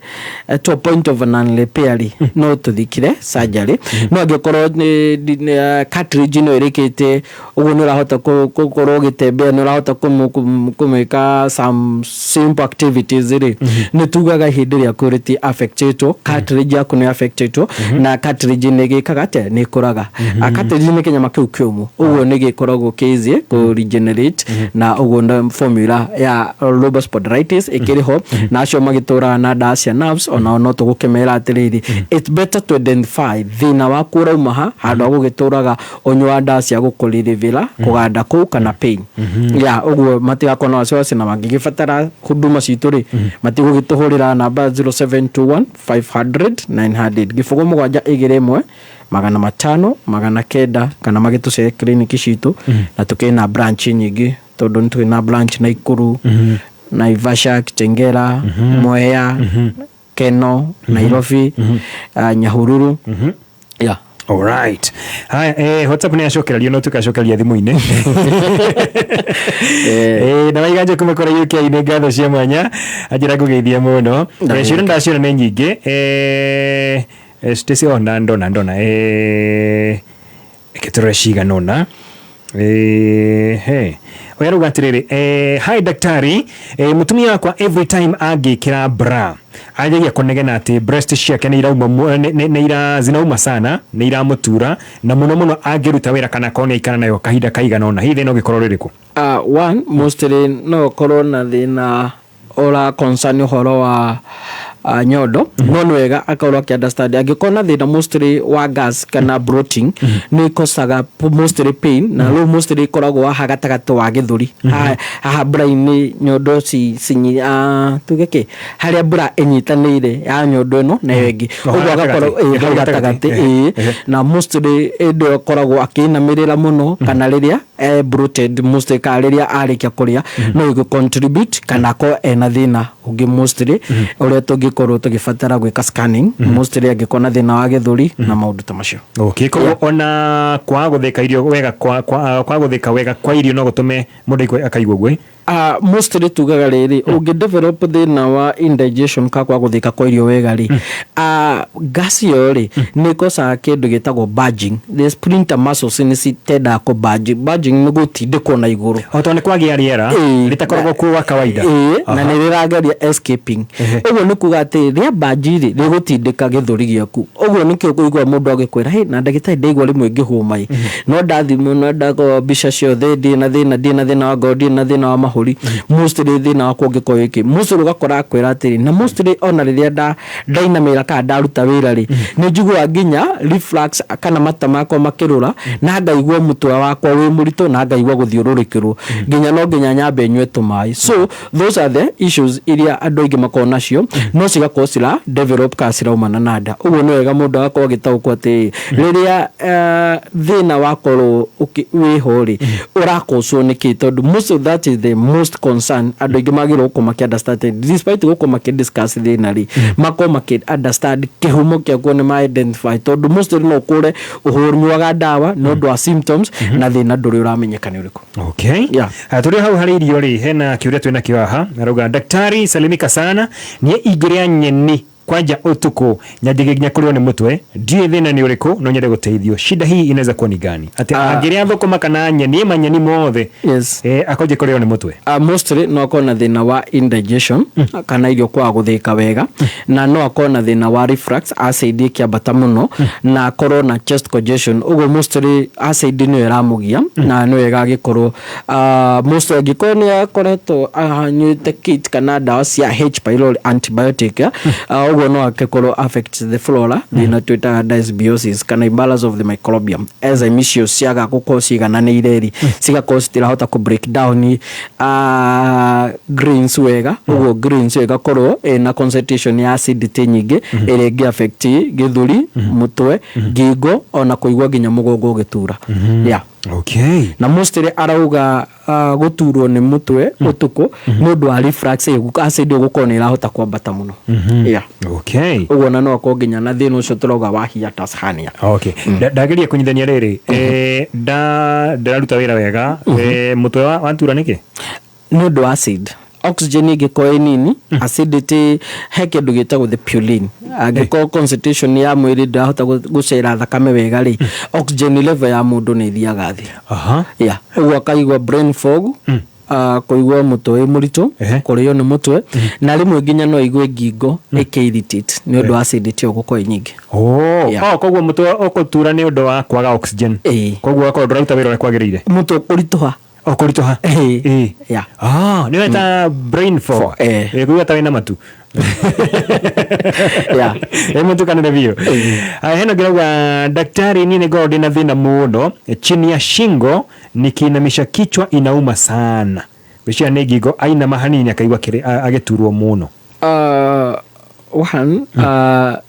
to a point of non-repair, no tũthikire surgery. No angĩkorwo nĩ cartilage no ĩrĩkĩte ũguo, nĩ ũrahota gũkorwo ũgĩtembea, nĩ ũrahota kũmĩka some simple activities rĩ, nĩ tugaga ihĩndĩ rĩaku rĩti affectetwo, cartilage yaku nĩ affectetwo. Na cartilage nĩ gĩkaga atĩa? Nĩ ĩkũraga. Cartilage nĩ kĩnyama kĩu kĩũmũ, ũguo nĩ gĩkoragwo kĩ easy kũ regenerate. Na ũguo nĩ formula ya lumbar spondylitis ĩkĩrĩ ho, na acio magĩtũraga na ndawa cia nerves, onao no tũgũkĩmera atĩrĩrĩ, it's better to identify thĩna waku ũrauma ha, handũ ha gũgĩtũraga ũnyua ndawa cia gũkũririvĩra kũganda kũu kana pain ya. Ũguo matigakorwo na wasiwasi, na mangĩgĩbatara huduma citũ rĩ, matigũgĩtũhũrĩra namba 0721 500 900, 0721 500 900, kana magĩtũcere clinic citũ. Na tũkĩrĩ na branch nyingĩ, tondũ nĩ tũrĩ na branch Naikuru, Naivasha, Kitengela, Mwea, Keno, Nairobi, Nyahururu, yeah.
Alright. Haya, WhatsApp nĩ acokererio, no tukacokeria thimũ-inĩ. Na waiganja kuma kũrĩa UK, nĩ ngatho cia mwanya, anjĩra ngũgeithia mũno. Ciũria ndaciona nĩ nyingĩ. Stacy ona ndona ndona reke tũrore cigana ũna. He ũyũ arauga atĩrĩrĩ, hi daktari, mũtumia wakwa every time angĩkĩra bra anjagia kũnegena atĩ breast ciake nĩ irauma nĩ ira zinauma sana, nĩ iramũtura, na mũno mũno angĩruta wĩra kana akorwo nĩ aikara nayo kahinda kaigana ũna. Hihi thĩna ũngĩkorwo rĩrĩkũ?
One, mostly no ũkorwo na thĩna ũra concern ũhoro wa nyondo. No nĩ wega akorwo akĩ understand angĩkorwo na thĩna mostly wa gas kana bloating, nĩ ĩkosaga mostly pain, na rĩu mostly ĩkoragwo haha gatagatĩ wa gĩthũri, haha haha bra-inĩ, nyondo tuge kĩ, harĩa bra ĩnyitanĩire ya nyondo ĩno na ĩyo ĩngĩ.
Oh,
ũguo
hau
agakorwo
gatagatĩ.
Hau gatagatĩ, ĩĩ. Na mostly ĩndĩ ĩyo ĩkoragwo akĩinamĩrĩra mũno, kana rĩrĩa bloated mostly, kana rĩrĩa arĩkia kũrĩa, no ĩgũ contribute, kana akorwo ena thĩna ũngĩ mostly ũrĩa tũngĩkorwo tũgĩbatara gwĩka scanning, mostly angĩkorwo na thĩna wa gĩthũri na maũndũ ta macio.
Okay, koguo ona kwaga gũthĩka irio wega kwa gũthĩka wega kwa irio no gũtũme mũndũ akaigua ũguo, eh?
Mostly tugaga rĩrĩ, ũngĩ develop thĩna wa indigestion ka kwa gũthĩka kwa irio wega rĩ, gas ĩyo rĩ, nĩ ĩkosaga kĩndũ gĩtagwo bulging. The sphincter muscles nĩ citendaga kũ bulge. Bulging nĩ gũtindĩkwo na igũrũ.
O tondũ nĩ kwagĩa rĩera rĩtakoragwo kuo wa kawaida.
Ĩĩ, na nĩ rĩrageria escaping. Ũguo nĩ kuga atĩ rĩa bulge rĩ, rĩgũtindĩka gĩthũri gĩaku. Ũguo nĩkĩo kũigua mũndũ agĩkwĩra, hey, na ndagĩtarĩ, ndaigua rĩmwe ngĩhũma ĩ, no ndathimwo, no ndakora mbica ciothe, ndirĩ na thĩna, ndirĩ na thĩna wa ngoro, ndirĩ na thĩna wa mahũri. mahũri. Mostly thĩna wakwa ũngĩkorwo wĩkĩ, mostly ũgakora akwĩra atĩrĩ, na mostly ona rĩrĩa ndainamĩra kana ndaruta wĩra rĩ, nĩ njiguaga nginya reflux kana mata makwa makĩrũra, na ngaigua mũtwe wakwa wĩ mũritũ, na ngaigua gũthiũrũrĩkĩrwo, nginya no nginya nyambe nyue tũmaĩ. So those are the issues iria andũ aingĩ makoragwo nacio, no cigakorwo cira develop kana ciraumana na nda. Ũguo nĩ wega mũndũ agakorwo agĩtaũkwo atĩ rĩrĩa thĩna wakorwo wĩho rĩ, ũrakocwo nĩkĩ, tondũ most of that is the most concern. Andũ aingĩ magĩrĩirwo gũkorwo makĩ understand, despite gũkorwo makĩ discuss thĩna rĩ, makorwo makĩ understand kĩhumo kĩaguo, nĩ ma identify, tondũ mostly no ũkũre ũhũnyuaga ndawa nĩ ũndũ wa symptoms na thĩna ndũrĩ ũramenyeka nĩ ũrĩkũ.
Okay.
Yeah.
Tũrĩ hau harĩ irio rĩ, hena kĩũria twĩna kĩo haha. Arauga, "Daktari, salimika sana, niĩ ingĩrĩa nyeni kwanja ũtukũ nyanjagia nginya kũrĩo nĩ mũtwe, ndiũĩ thĩna nĩ ũrĩkũ, no nyende gũteithio. Shida hii inaweza kuwa ni gani?" Atĩ angĩrĩa thũkũma kana nyeni, manyeni mothe,
yes,
akonje kũrĩo nĩ mũtwe.
Mostly no akorwo na thĩna wa indigestion kana irio kwaga gũthĩka wega, na no akorwo na thĩna wa reflux, acid ĩkĩambata mũno, na akorwo na chest congestion. Ũguo mostly acid nĩyo ĩramũgia na nĩyo ĩgagĩkorwo mostly angĩkorwo nĩ akoretwo anyuĩte kit kana ndawa cia H pylori antibiotic, ũguo no akĩkorwo affect the flora, thĩna twĩtaga dysbiosis kana imbalance of the microbiome. Enzyme icio ciaga gũkorwo ciigananĩire rĩ, cigakorwo citirahota kũ break down grains wega. Ũguo grains ĩyo ĩgakorwo ĩna concentration ya acidity nyingĩ ĩrĩa ĩngĩ affect gĩthũri, mũtwe, ngingo, ona kũigua nginya mũgongo ũgĩtura, yeah. Na mostly arauga gũturwo nĩ mũtwe ũtukũ nĩ ũndũ wa reflux ĩyo, acid ĩyo gũkorwo nĩ ĩrahota kwambata mũno, yeah. Ũguo na no akorwo nginya na thĩna ũcio tũrauga wa hiatus hernia.
Okay. Ndageria kũnyithania rĩrĩ, ndĩraruta wĩra wega, mũtwe watura nĩkĩ?
Nĩ ũndũ wa acid, oxygen ĩngĩkorwo ĩ nini, acidity, he kĩndũ gĩtagwo the purine. Angĩkorwo concentration ya mwĩrĩ ndĩrahota gũcera thakame wega rĩ, oxygen level ya mũndũ nĩ ĩthiaga thĩ. Yeah. Ũguo akaigua brain fog, kũigua mũtwe wĩ mũritũ, kũrĩo nĩ mũtwe, na rĩmwe nginya no aigue ngingo ĩkĩ irritate nĩ ũndũ wa acidity ĩyo gũkorwo ĩ nyingĩ.
Oh,
Yeah.
oh, koguo mũtwe ũkũtura nĩ ũndũ wa kwaga oxygen. Koguo ũgakorwo ndũraruta wĩra ũrĩa kwagĩrĩire.
Mũtwe kũritũha.
O kũritũha.
Yeah.
Ah, nĩ weta brain fog. Kũigua ta wĩna matu.
Yeah.
Ĩmũtukanĩre biũ. Aya, hena ngĩrauga, "Daktari, niĩ nĩngoragwo ndĩna thĩna mũno chini ya shingo, nikiinamisha kichwa inauma sana." Gwĩciria nĩ ngingo, ainama hanini akaigua agĩturwo mũno.
One,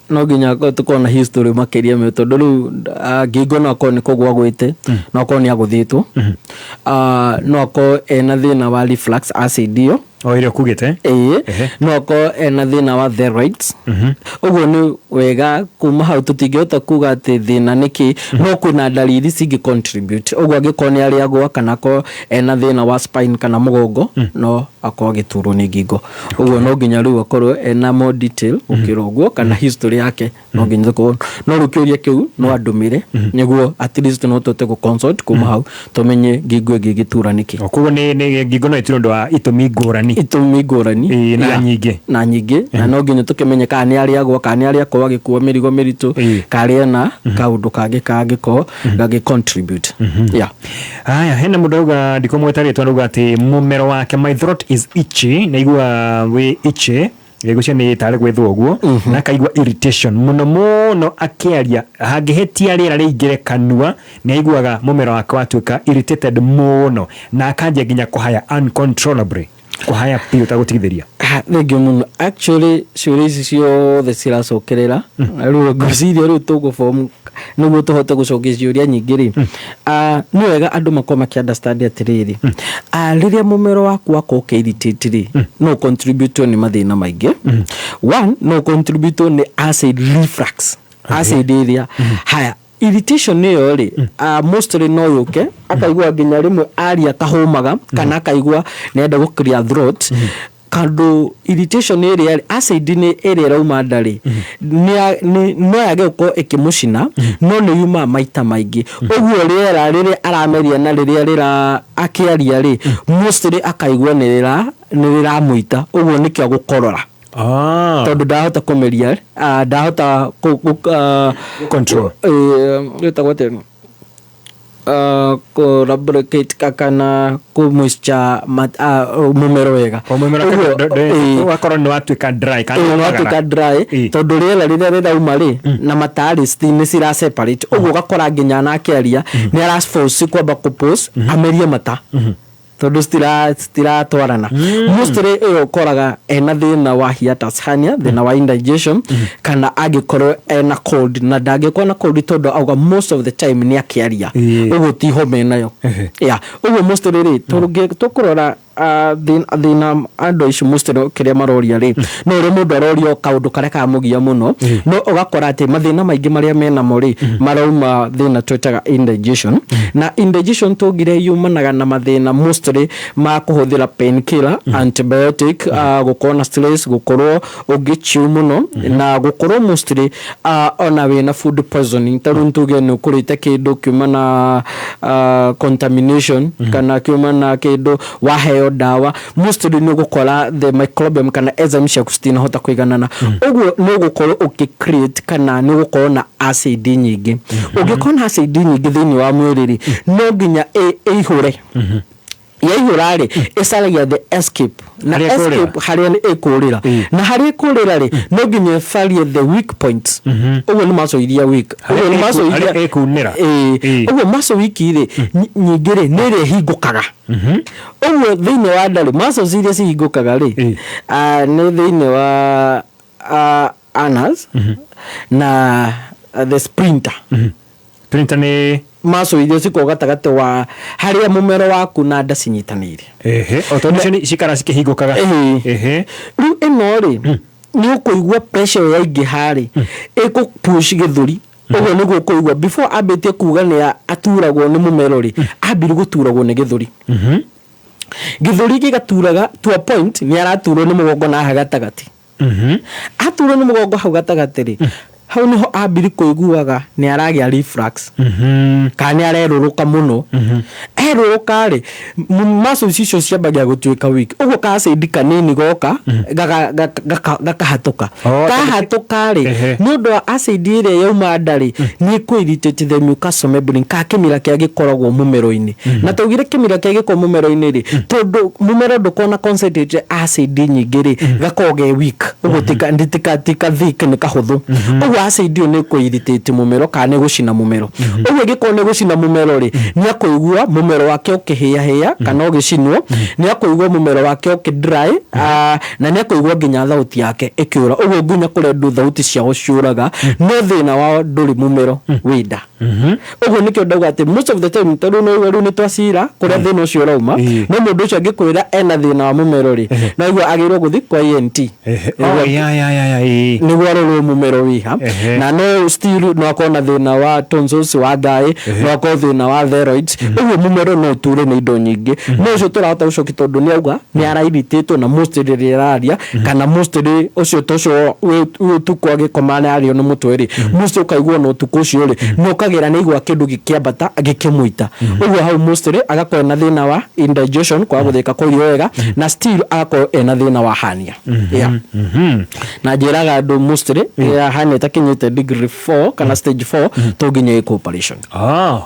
no nginya tũkorwo na history makĩria mĩo, tondũ rĩu ngingo no akorwo nĩ kũgwa gwĩte, no akorwo nĩ agũthĩtwo, no akorwo ena thĩna wa reflux acid ĩyo.
O ĩrĩa ũkugĩte.
Ĩĩ, no akorwo ena thĩna wa thyroids. Ũguo nĩ wega kuma hau tũtingĩhota kuga atĩ thĩna nĩ kĩ, no kwĩna ndariri cingĩ contribute. Ũguo angĩkorwo nĩ arĩagwa kana akorwo ena thĩna wa spine kana mũgongo, no akorwo agĩturwo nĩ ngingo. Ũguo no nginya rĩu akorwo ena more detail gũkĩra ũguo, kana history yake no nginya tũkorwo. No rĩu kĩũria kĩu no andũmĩre nĩguo at least no tũhote gũ consult kuma hau, tũmenye ngingo ĩngĩ ĩgĩtura nĩkĩ.
Koguo nĩ ngingo no ĩture ũndũ wa itũmi ngũrani.
Itũmi ngũrani.
Ĩĩ, na nyingĩ.
Na nyingĩ, na no nginya tũkĩmenye kana nĩ arĩagwo, kana nĩ arĩakorwo agĩkua mĩrigo mĩritũ, kana arĩ ena kaũndũ kangĩ kangĩkorwo gagĩ contribute, yeah.
Haya, hena mũndũ auga, ndikũmwĩta rĩtwa, arauga atĩ mũmero wake, "My throat is itchy," naigua wĩ itchy, gũcia nĩ tarĩ gwĩthwo ũguo, na akaigua irritation mũno mũno akĩaria, hangĩhĩtia rĩera rĩingĩre kanua nĩ aiguaga mũmero wake watuĩka irritated mũno, na akanjia nginya kũhaya uncontrollably, kũhaya biũ tagũtigithĩria.
Ah, thengiũ mũno. Actually ciũria ici ciothe ciracokerera, na rĩu ngwĩciria rĩu tũgũform nĩguo tũhote gũcokia ciũria nyingĩ rĩ. Ah, nĩ wega andũ makorwo makĩ understand atĩrĩrĩ, ah, rĩrĩa mũmero waku wakorwo ũkĩ irritate rĩ, no contribute nĩ mathĩna maingĩ. One, no contribute nĩ acid reflux, acid ĩrĩa haya irritation ĩyo rĩ, mostly no yũke akaigua nginya rĩmwe aria kahũmaga, kana akaigua nĩenda gũ clear throat, kandũ irritation ĩrĩa rĩ, acid nĩ ĩrĩa ĩrauma nda rĩ, no yage gũkorwo ĩkĩmũcina, no nĩ yumaga maita maingĩ. Ũguo rĩera rĩrĩa arameria na rĩrĩa rĩra akĩaria rĩ, mostly akaigua nĩ rĩramũita. Ũguo nĩkĩo gũkorora, tondũ ndahota kũmeria, ndahota
Control.
Gĩtagwo atĩa? Kũ lubricate kana kũ moisture mũmero wega. Ũguo,
Ũgakorwo nĩ watuĩka dry kana
Ĩĩ,
wagara.
watuĩka dry tondũ rĩera rĩrĩa rĩrauma rĩ na matarĩ nĩ cira separate, ũguo ũgakora nginya ona akĩaria nĩ araforce kwamba kũ pause amerie mata tondũ citiratwarana. Mostly ĩyo ũkoraga ena thĩna wa hiatus hernia, thĩna wa indigestion, kana angĩkorwo ena cold, na ndangĩkorwo na cold tondũ auga most of the time nĩ akĩaria, ũguo ti homa enayo. Yeah, ũguo mostly rĩ tũkũrora thĩna andũ aicio mostly kĩrĩa maroria rĩ, no ũrĩa mũndũ aroria kaũndũ karĩa kamũgia mũno, no ũgakora atĩ mathĩna maingĩ marĩa menamo rĩ marauma thĩna twĩtaga indigestion. Na indigestion tũngire yumanaga na mathĩna mostly ma kũhũthĩra painkiller, antibiotic, gũkorwo na stress, gũkorwo ũngĩchiu mũno, na gũkorwo mostly ona wĩna food poisoning. Ta rĩu tuge nĩ ũkũrĩte kĩndũ kiuma na contamination kana kiuma na kĩndũ waheo ndawa, mostly nĩ ũgũkora the microbiome kana enzyme ciaku citinahota kũiganana. Ũguo nĩ ũgũkorwo ũkĩ create kana nĩ ũgũkorwo na acid nyingĩ. Ũngĩkorwo na acid nyingĩ thĩinĩ wa mwĩrĩ rĩ, no nginya ĩihũre. Yaihũra rĩ, ĩcaragia the escape na
Harĩa ĩkũrĩra.
Escape harĩa ĩkũrĩra, na harĩa ĩkũrĩra rĩ, no nginya ĩcarie the weak points. Ũguo nĩ muscle iria weak.
Harĩa
Ũguo nĩ muscle iria
harĩa ĩkunĩra.
Ĩĩ. Ũguo muscle weak rĩ, nyingĩ rĩ, nĩ ĩrĩa ĩhingũkaga. Ũguo thĩinĩ wa nda rĩ, muscles iria cihingũkaga rĩ, nĩ thĩinĩ wa anus na the sprinter.
Sprinter nĩ
muscle iria cikoragwo gatagatĩ wa harĩa mũmero waku na nda cinyitanĩire.
Ehe, o tondũ icio cikara cikĩhingũkaga.
Ĩĩ. Rĩu ĩno rĩ, nĩ ũkũigua pressure ĩyo yaingĩha rĩ, ĩkũ push gĩthũri. Ũguo nĩguo ũkũigua before ambĩtie kuga nĩ aturagwo nĩ mũmero rĩ, ambire gũturagwo nĩ gĩthũri. Gĩthũri gĩgaturaga to a point nĩ araturwo nĩ mũgongo, na haha gatagatĩ aturwo nĩ mũgongo, hau gatagatĩ rĩ, hau nĩho ambiri kũiguaga nĩ aragĩa reflux kana nĩ arerũrũka mũno. Erũrũka rĩ, muscles icio ciambagia gũtuĩka weak, ũguo ka acid kanini goka gakahatũka.
Oh,
Kahatũka rĩ, nĩ ũndũ wa acid ĩrĩa yauma nda rĩ, nĩ ĩkũ irritate the mucosal membrane ka kĩmira kĩrĩa gĩkoragwo mũmero-inĩ. Na taugire kĩmira kĩrĩa gĩkoragwo mũmero-inĩ rĩ, tondũ mũmero ndũkoragwo na concentrated acid nyingĩ rĩ, gakoragwo ge weak, ũguo tika thick, nĩ kahũthũ. Ũguo acid ĩyo nĩ ĩkũ irritate mũmero kana nĩ gũcina mũmero. Ũguo ĩngĩkorwo nĩ gũcina mũmero rĩ, nĩ akũigua mũmero wake ũkĩhĩahĩa kana ũgĩcinwo, nĩ akũigua mũmero wake ũkĩ dry, na nĩ akũigua nginya thauti yake ĩkĩũra. Ũguo nginya kũrĩ andũ thauti ciao ciũraga, no thĩna wao ndũrĩ mũmero, wĩ nda. Ũguo nĩkĩo ndauga atĩ most of the time, tondũ no rĩu nĩ twacira kũrĩa thĩna ũcio ũrauma, no mũndũ ũcio angĩkwĩra ena thĩna wa mũmero rĩ, no aigua agĩrĩirwo gũthiĩ kwa ENT
Oh, ya, ĩĩ.
Nĩguo arorwo mũmero wĩha. Na no still no akorwo na thĩna wa tonsils wa ngaĩ, no akorwo thĩna wa thyroid. Ũguo mũmero no ũture nĩ indo nyingĩ, no ũcio tũrahota gũcokia tondũ nĩ auga nĩ arairritĩtwo na mostly rĩrĩa araria, kana mostly ũcio tocio wĩ ũtukũ agĩkoma nĩ arĩo nĩ mũtwe rĩ, mostly ũkaigua na ũtukũ ũcio rĩ, nĩ ũkagĩra nĩ aigua kĩndũ gĩkĩambata gĩkĩmũita. Ũguo hau mostly agakorwo na thĩna wa indigestion, kwaga gũthĩka kwa irio wega, na still agakorwo ena thĩna wa hernia. Yeah. Na njĩraga andũ mostly ya hernia ĩtakinyĩte degree 4 kana stage 4 to nginya ĩkwo operation.
Ah,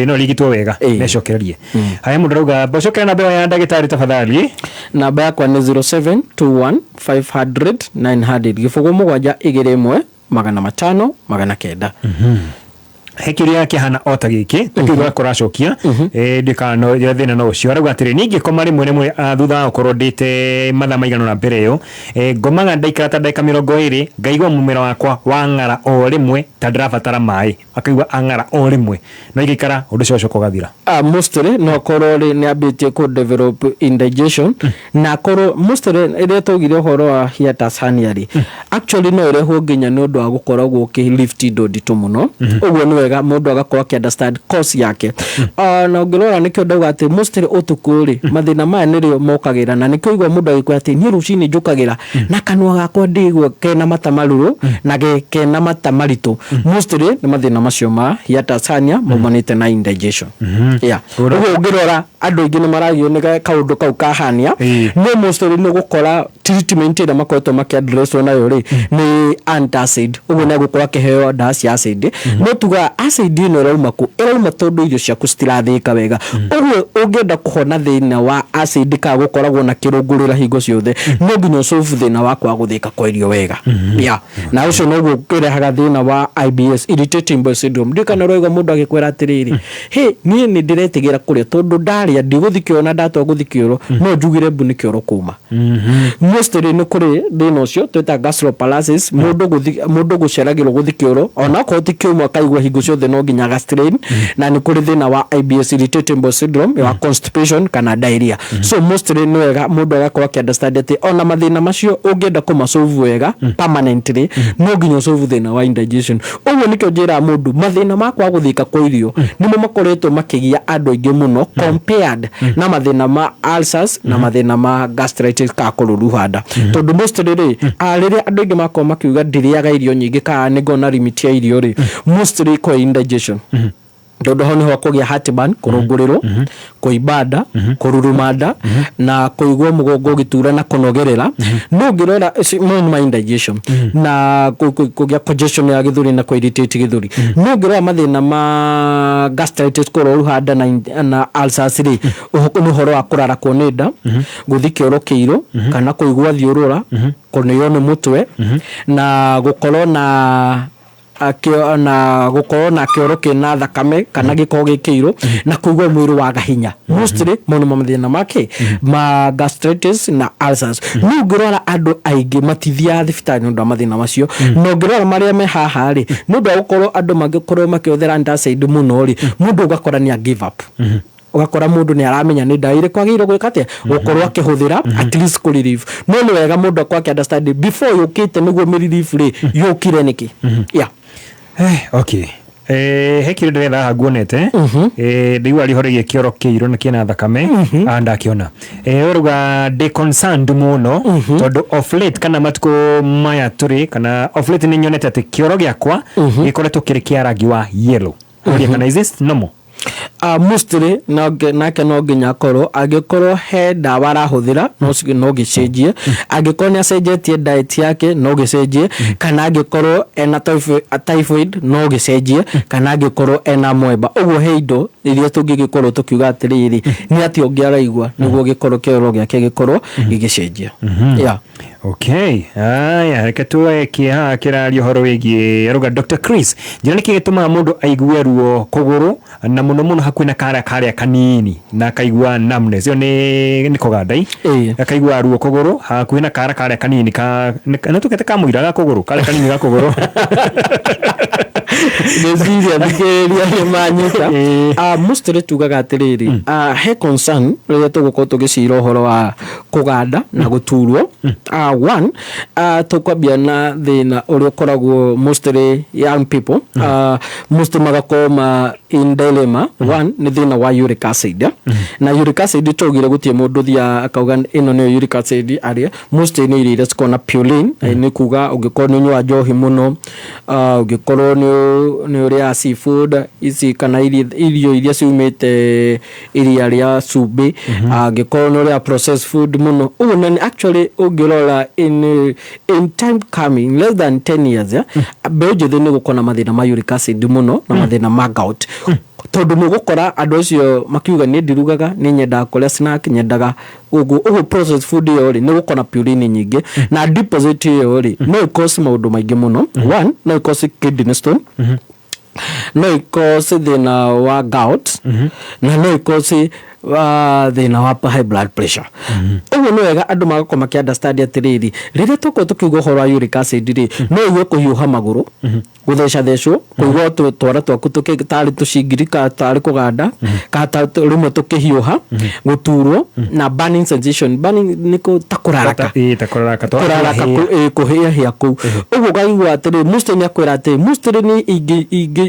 no rigitwo wega necokererie. Haya, mũndũ arauga mbocokera namba ĩyo ya ndagĩtarĩ tafadhali.
Namba yakwa nĩ 0721 500 900, 0 7 2 1 500 900.
He kĩũria kĩhana o ta gĩkĩ takĩu kũracokia ndikana no thĩna no ũcio. Arauga atĩrĩ, niĩ ngĩkoma rĩmwe rĩmwe, thutha wa gũkorwo ndĩte mathaa maigana ũna mbere ĩyo, ngomaga ndaikara ta ndagĩka 20, ngaigua mũmero wakwa wang'ara o rĩmwe ta ndĩrabatara maĩ. Akaigua ang'ara o rĩmwe, no igaikara ũndũ ũcio ũgacoka ũgathira.
Mostly no akorwo rĩ nĩ ambĩtie kũ develop indigestion, na akorwo mostly ĩrĩa twaugire ũhoro wa hiatus hernia rĩ, actually no ĩrehwo nginya nĩ ũndũ wa gũkoragwo ũkĩ lift indo nditũ mũno. Ũguo nĩ wega mũndũ agakorwo akĩ understand cause yake. Na ũngĩrora nĩkĩo ndauga atĩ mostly ũtukũ rĩ, mathĩna maya nĩrĩo mokagĩra, na nĩkĩo igua mũndũ agĩkwĩra atĩ niĩ rũcinĩ njũkagĩra na kanua gakwa ndĩigua kena mata marũrũ na kena mata maritũ. Mostly nĩ mathĩna macio ma hiatus hernia maumanĩte na indigestion. Yeah. Ũguo ũngĩrora andũ aingĩ nĩ maragio nĩ kaũndũ kau ka hernia, no mostly nĩ ũgũkora Treatment ĩrĩa makoretwo makĩaddresswo nayo rĩ nĩ antacid. Ũguo nĩ egũkorwo akĩheo ndawa cia acid, no tugaga acid ĩno ĩrauma kũ? Ĩrauma tondũ irio ciaku citirathĩĩka wega. Ũguo ũngĩenda kũhona thĩna wa acid kana gũkoragwo na kĩrũngũrĩra hingo ciothe, no nginya ũsolve thĩna wa kwaga gũthĩĩka kwa irio wega. Yeah. Na ũcio noguo ũrehaga thĩna wa IBS, irritating bowel syndrome. Ndiũĩ kana ũraigua mũndũ agĩkwĩra atĩrĩrĩ, "Hĩ, niĩ nĩ ndĩretigĩra kũrĩa tondũ ndarĩa ndigũthiĩ kĩoro, na ndatua gũthiĩ kĩoro no njugire mbu nĩ kĩoro kuma." Mostly nĩ kũrĩ thĩna ũcio twĩta gastroparesis, mũndũ gũceragĩrwo gũthiĩ kĩoro onakorwo ti kĩũmũ, akaigua hingo ciothe no nginya aga strain. Na nĩ kũrĩ thĩna wa IBS, irritating bowel syndrome, wa constipation kana diarrhea. So mostly nĩ wega mũndũ agakorwo akĩ-understand atĩ ona mathĩna macio ũngĩenda kũmasolve wega permanently, no nginya ũsolve thĩna wa indigestion. Ũguo nĩkĩo njĩraga mũndũ mathĩna ma kwaga gũthĩika kwa irio nĩmo makoretwo makĩgia andũ aingĩ mũno compared na mathĩna ma ulcers na mathĩna ma gastritis kana kũrũruha nda, tondũ mostly rĩ, rĩrĩa andũ aingĩ makorwo makiuga ndĩrĩaga irio nyingĩ kana nĩ ngona limit ya irio rĩ, mostly kwa indigestion, tondũ hau nĩho kũgĩa heartburn, kũrũngũrĩrwo, kũimba nda, kũruruma nda na kũigua mũgongo ũgĩtura na kũnogerera. No ũngĩrora mau nĩ ma indigestion na kũgĩa congestion ya gĩthũri na kũ-irritate gĩthũri. No ũngĩrora mathĩna ma gastritis, kũrũruha nda na ulcers rĩ, nĩ ũhoro wa kũrarakwo nĩ nda, gũthiĩ kĩoro kĩirũ kana kũigua thiũrũra, kũnĩo nĩ mũtwe na gũkorwo na na gũkorwo na kĩoro kĩna thakame kana gĩkorwo gĩ kĩirũ na kũigua mwĩrĩ waga hinya. Mostly mau nĩmo mathĩna make ma gastritis na ulcers. No ũngĩrora andũ aingĩ matithiaga thibitarĩ nĩ ũndũ wa mathĩna macio. Na ũngĩrora marĩa me haha rĩ, nĩ ũndũ wa gũkorwo andũ mangĩkorwo makĩhũthĩra antacid mũno rĩ, mũndũ ũgakora nĩ a give up, ũgakora mũndũ nĩ aramenya nĩ ndawa irĩkũ agĩrĩirwo gwĩka atĩa, gũkorwo akĩhũthĩra at least kũ relieve. No nĩ wega mũndũ akorwo akĩ understand before yũkĩte nĩguo mĩ relief rĩ, yũkire nĩkĩ, yeah.
Okay, he kĩndũ ndĩretha haha nguonete. Ndaigua rĩho rĩgiĩ kĩoro kĩirũ na kĩna thakame. Ndakĩona. Ũrauga ndĩ concerned mũno tondũ of late kana matukũ maya tũrĩ kana of late nĩ nyonete atĩ kĩoro gĩakwa gĩkoretwo kĩrĩ kĩa rangi wa yellow. Ũria kana is this normal?
Mostly nake no nginya akorwo angĩkorwo he ndawa arahũthĩra no gĩcenjie, angĩkorwo nĩ acenjetie diet yake no gĩcenjie, kana angĩkorwo ena typhoid no gĩcenjie, kana angĩkorwo ena mweba. Ũguo he indo iria tũngĩgĩkorwo tũkiuga atĩrĩrĩ, nĩ atĩa ũngĩ araigua nĩguo gĩkorwo kĩoro gĩake gĩkorwo gĩgĩcenjia, yeah.
Okay, aya, reke tuoe kĩhaha kĩraria ũhoro wĩgiĩ aruga. Dr. Chris, njĩra nĩkĩ gĩtũmaga mũndũ aigue ruo kũgũrũ na mũno mũno hakuhĩ na kara karĩa kanini na akaigua numbness? Ĩyo nĩ kũganda akaigua ruo kũgũrũ hakuhĩ na kara karĩa kanini ka nĩ tũkete ka mũira ga kũgũrũ, karĩa kanini ga kũgũrũ.
Ngwĩciria thikĩrĩria nĩ manyita. Mostly tugaga atĩrĩrĩ, he concern rĩrĩa tũgũkorwo tũgĩcira ũhoro wa kũganda na gũturwo. One, tũkwambia na thĩna ũrĩa ũkoragwo mostly young people, mostly magakorwo ma in dilemma. One nĩ thĩna wa uric acid, eh? Na uric acid twaugire gũtirĩ mũndũ ũthiaga akauga ĩno nĩyo uric acid arĩa. Mostly nĩ irio iria cikoragwo na purine, nĩ kuga ũngĩkorwo nĩ ũnyuaga njohi mũno, ũngĩkorwo nĩ ũrĩaga seafood ici kana irio iria ciumĩte iria rĩa cumbĩ, angĩkorwo nĩ ũrĩaga processed food mũno ũguo. Na actually ũngĩrora in time coming, less than 10 years, yeah, mbeũ njĩthĩ nĩ gũkorwo na mathĩna ma uric acid mũno na mathĩna ma gout, tondũ nĩ ũgũkora andũ acio makiuga niĩ ndirugaga, nĩ nyendaga kũrĩa snack, nyendaga ũguo ũguo. Processed food ĩyo rĩ, nĩ gũkorwo na purine nyingĩ na deposit ĩyo rĩ, no ĩcause maũndũ maingĩ mũno. One, no ĩcause kidney stone, no ĩcause thĩna wa gout, na no ĩcause thĩna wa high blood pressure. Ũguo nĩ wega andũ magakorwo makĩ understand atĩrĩrĩ, rĩrĩa tũkorwo tũkiuga ũhoro wa uric acid rĩ, no ũigue kũhiũha magũrũ, gũthecacethecwo, kũigua twara twaku tarĩ tũcingiri ka tarĩ kũganda ka rĩmwe tũkĩhiũha, gũturwo na burning sensation. Burning nĩ ta kũraraka.
Ĩĩ, ta kũraraka.
Kũraraka, kũhĩahĩa kũu ũguo. Ũkaigua atĩrĩ, mostly nĩ akwĩra atĩrĩ, mostly nĩ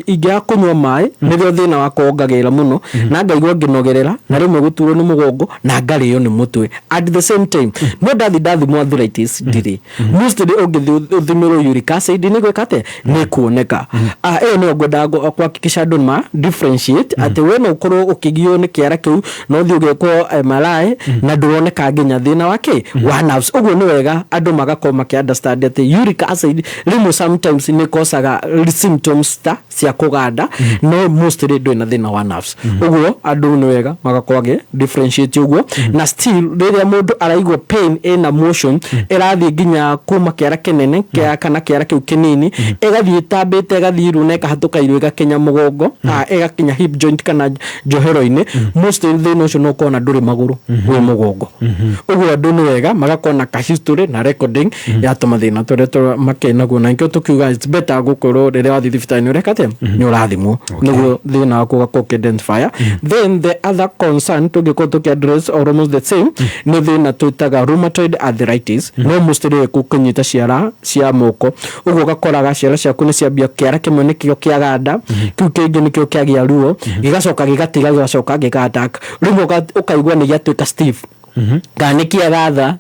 ingĩaga kũnyua maĩ nĩrĩo thĩna wakwa wongagĩrĩra mũno na ngaigua ngĩnogerera na rĩmwe gũturwo nĩ mũgongo na ngarĩo nĩ mũtwe at the same time. No ndathi ndathimwo arthritis ndirĩ. Mostly ũngĩthiĩ ũthimĩrwo uric acid nĩ gwĩka atĩa, nĩ kuoneka. Ah, ĩyo nĩyo ngwendaga kũhakikisha andũ ma differentiate atĩ we no ũkorwo ũkĩgio nĩ kĩara kĩu, no ũthiĩ ũgekwo MRI na ndũroneka nginya thĩna wa kĩ wa nerves. Ũguo nĩ wega andũ magakorwo makĩ understand atĩ uric acid rĩmwe sometimes nĩ kosaga symptoms ta cia kũganda, no mostly ndũrĩ na thĩna wa nerves. Ũguo andũ nĩ wega magakorwo agĩ differentiate ũguo. Na still rĩrĩa mũndũ araigua pain ĩna motion ĩrathiĩ nginya kuma kĩara kĩnene kĩa kana kĩara kĩu kĩnini, ĩgathiĩ ĩtambĩte, ĩgathiĩ iru na ĩkahatũka iru, ĩgakinya mũgongo, ĩgakinya hip joint kana njohero-inĩ, mostly thĩna ũcio no ũkorwo na ndũrĩ magũrũ, wĩ mũgongo. Ũguo andũ nĩ wega magakorwo na ka history na recording ya tũmathĩna tũrĩa makĩnaguo, na nĩkĩo tũkiuga it's better gũkorwo rĩrĩa wathiĩ thibitarĩ nĩ ũreka atĩa, nĩ ũrathimwo nĩguo thĩna waku ũgakorwo ũkĩ-identify. Then the other concern tũngĩkorwo tũkĩ address almost the same nĩ thĩna twĩtaga rheumatoid arthritis, no mostly kũnyita ciara cia moko. Ũguo ũgakoraga ciara ciaku nĩ ciambia, kĩara kĩmwe nĩkĩo kĩaganda, kĩu kĩngĩ nĩkĩo kĩagĩa ruo, gĩgacoka gĩgatiga, gĩgacoka gĩga attack rĩmwe, ũkaigua nĩ gĩatuĩka stiff kana nĩ kĩagatha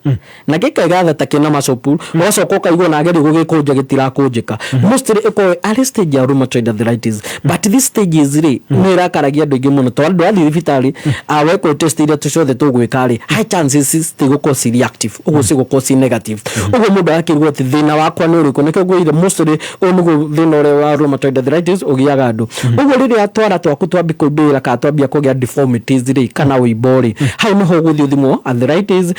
na gĩkagatha ta kĩna muscle pull, ũgacoka ũkaigua na ageria gũgĩkũnja gĩtirakũnjĩka. Mostly ĩkorwo arĩ stage ya rheumatoid arthritis, but this stages rĩ nĩ ĩrakaragia andũ aingĩ mũno, tondũ andũ athiĩ thibitarĩ wekwo test iria ciothe tũgwĩka rĩ, high chances citigũkorwo ci reactive, ũguo cigũkorwo ci negative. Ũguo mũndũ agakĩrwo atĩ thĩna wakwa nĩ ũrĩkũ. Nĩkĩo ngwĩrire mostly ũyũ nĩguo thĩna ũrĩa wa rheumatoid arthritis ũgĩaga andũ. Ũguo rĩrĩa twara twaku twambi kũimbĩrĩra kana twambia kũgĩa deformities rĩ kana ũimbo rĩ, hau nĩho ũgũthiĩ ũthimwo arthritis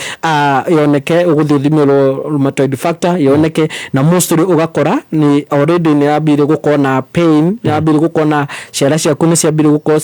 yoneke, ũgũthiĩ ũthimĩrwo rheumatoid factor yoneke. Na mostly ũgakora nĩ already nĩ yambire gũkorwo na pain, nĩ yambire gũkorwo na ciara ciaku nĩ ciambire gũkorwo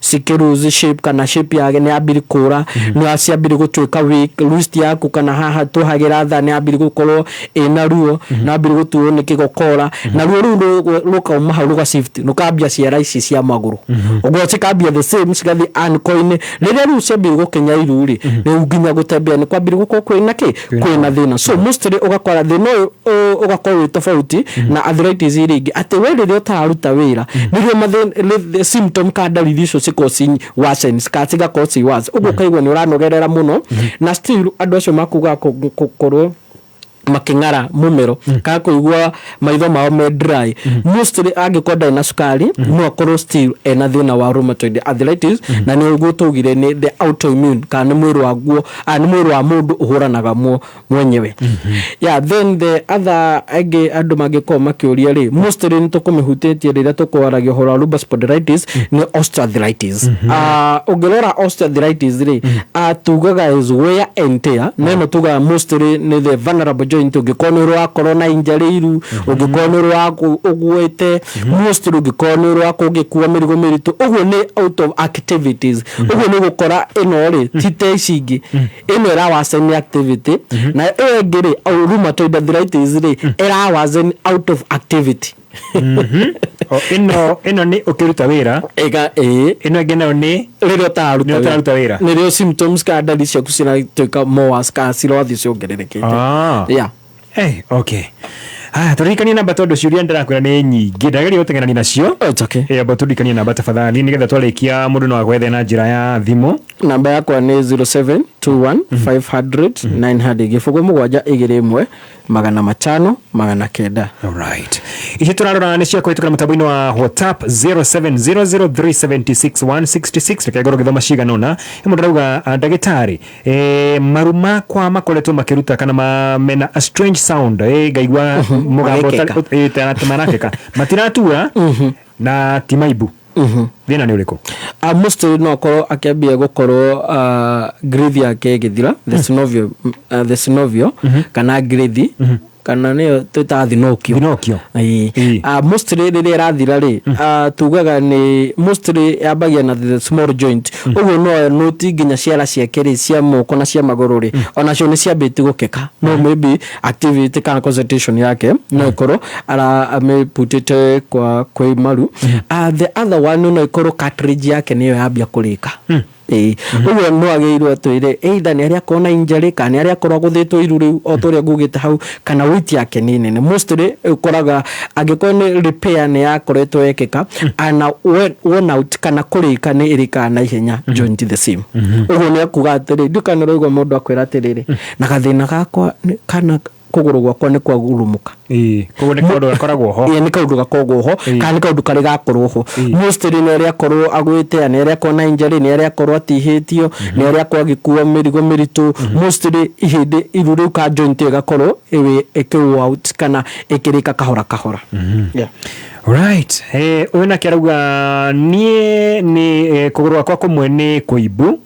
cikĩ lose shape kana shape yake nĩ yambire kũra, nĩ ciambire gũtuĩka weak, wrist yaku kana haha tũhagĩra tha nĩ yambire gũkorwo ĩna ruo, nĩ yambire gũturwo nĩ kĩgokora, na ruo rũu rũkauma hau rũga shift rũkambia ciara ici cia magũrũ. Ũguo cikambia the same, cigathiĩ ankle-inĩ. Rĩrĩa rĩu ciambire gũkinya iru rĩ, rĩu nginya gũtembea nĩ kwambire gũkorwo kwĩna kĩ, kwĩna thĩna. So mostly ũgakora thĩna ũyũ ũgakorwo wĩ tofauti na arthritis iria ingĩ, atĩ we rĩrĩa ũtararuta wĩra nĩrĩo symptom ka ndariri icio cikorwo ci worsen kana cigakorwo ci worse. Ũguo ũkaigua nĩ ũranogerera mũno, na still andũ acio makugaga gũkorwo makĩng'ara mũmero kana kũigua maitho mao me dry, mostly angĩkorwo ndarĩ na cukari no akorwo still ena thĩna wa rheumatoid arthritis. Na nĩ ũguo twaugire nĩ the autoimmune kana nĩ mwĩrĩ waguo, nĩ mwĩrĩ wa mũndũ ũhũranaga mwenyewe. Yeah, then the other angĩ andũ mangĩkorwo makĩũria rĩ, mostly nĩ tũkũmĩhutĩtie rĩrĩa tũkwaragia ũhoro wa lupus spondylitis, nĩ osteoarthritis. Ũngĩrora osteoarthritis rĩ, tugaga is wear and tear, na ĩno tugaga mostly nĩ the vulnerable joint. Ũngĩkorwo nĩ ũrakorwo na injury iru, ũngĩkorwo nĩ ũraku ũgwĩte, mostly ũngĩkorwo nĩ ũrakorwo ũgĩkua mĩrigo mĩritũ, ũguo nĩ out of activities. Ũguo nĩ gũkora ĩno rĩ ti ta ici ingĩ, ĩno ĩrawaca activity, na ĩyo ĩngĩ rĩ, rheumatoid arthritis rĩ, ĩrawaca out of activity.
O, ĩno nĩ ũkĩruta wĩra.
Ĩga ĩĩ.
Ĩno ĩngĩ nayo nĩ
rĩrĩa ũtararuta.
Rĩrĩa ũtararuta wĩra.
Nĩrĩo symptoms kana ndariri ciaku ciratuĩka more worse kana cirathiĩ ciongererekete. Yeah.
Okay. Haya, tũririkanie namba tondũ ciũria ndĩrakwĩra nĩ nyingĩ, ndageria gũteng'erania nacio.
It's okay.
Amba tũririkanie namba tafadhali, nĩgetha twarĩkia mũndũ no agwethe na njĩra ya thimũ.
Namba yakwa nĩ 0721 500 900, 0721 500 900.
Alright. Icio tũrarora nĩ cia kũhĩtũkĩra mũtambo-inĩ wa WhatsApp 0700376166. Reke ngorwo ngĩthoma cigana ũna. He mũndũ arauga, "Ndagĩtarĩ, maru makwa makoretwo makĩruta kana mena a strange sound, ngaigua mũgambo
Magĩkeka.
Ta marakeka, matiratura na ti maimbu. Thĩna nĩ ũrĩkũ?"
Mostly no akorwo akĩambia gũkorwo growth yake ĩgĩthira, the synovial kana growth kana nĩyo twĩtaga thinokio.
Thinokio.
Ĩĩ. Mostly rĩrĩa ĩrathira rĩ, tugaga nĩ mostly yambagia na the small joint. Ũguo no noti nginya ciara ciake rĩ cia moko na cia magũrũ rĩ, onacio nĩ ciambĩtie gũkeka, no maybe activity kana concentration yake no ĩkorwo ara amĩputĩte kwa kwĩ maru. The other one no ĩkorwo cartilage yake nĩyo yambia kũrĩka. Ĩĩ, ũguo no agĩrĩirwo atwĩre either nĩ arĩa akorwo na injury kana nĩ arĩa akorwo agũthĩtwo iru rĩu o ta ũrĩa ngugĩte hau, kana weight yake nĩ nene. Mostly ũkoraga angĩkorwo nĩ repair nĩ yakoretwo yekĩka ana worn out kana kũrĩka nĩ ĩrĩkaga na ihenya joint the same. Ũguo nĩ akuga atĩrĩ, ndikana ũraigua mũndũ akwĩra atĩrĩrĩ, na gathĩna gakwa kana kũgũrũ gwakwa nĩ kwagurumũka.
Koguo nĩ kaũndũ gakoragwo ho.
Ĩĩ, nĩ kaũndũ gakoragwo ho kana nĩ kaũndũ karĩ gakorwo ho. Mostly nĩ arĩa akorwo agwĩte, nĩ arĩa akorwo na injury, nĩ arĩa akorwo atihĩtio, nĩ arĩa akorwo agĩkua mĩrigo mĩritũ. Mostly ihĩndĩ iru rĩu ka joint ĩgakorwo ĩkĩ out kana ĩkĩrĩka kahora kahora. Yeah.
Right. Ũyũ nake arauga niĩ nĩ kũgũrũ gwakwa kũmwe nĩ kũimbu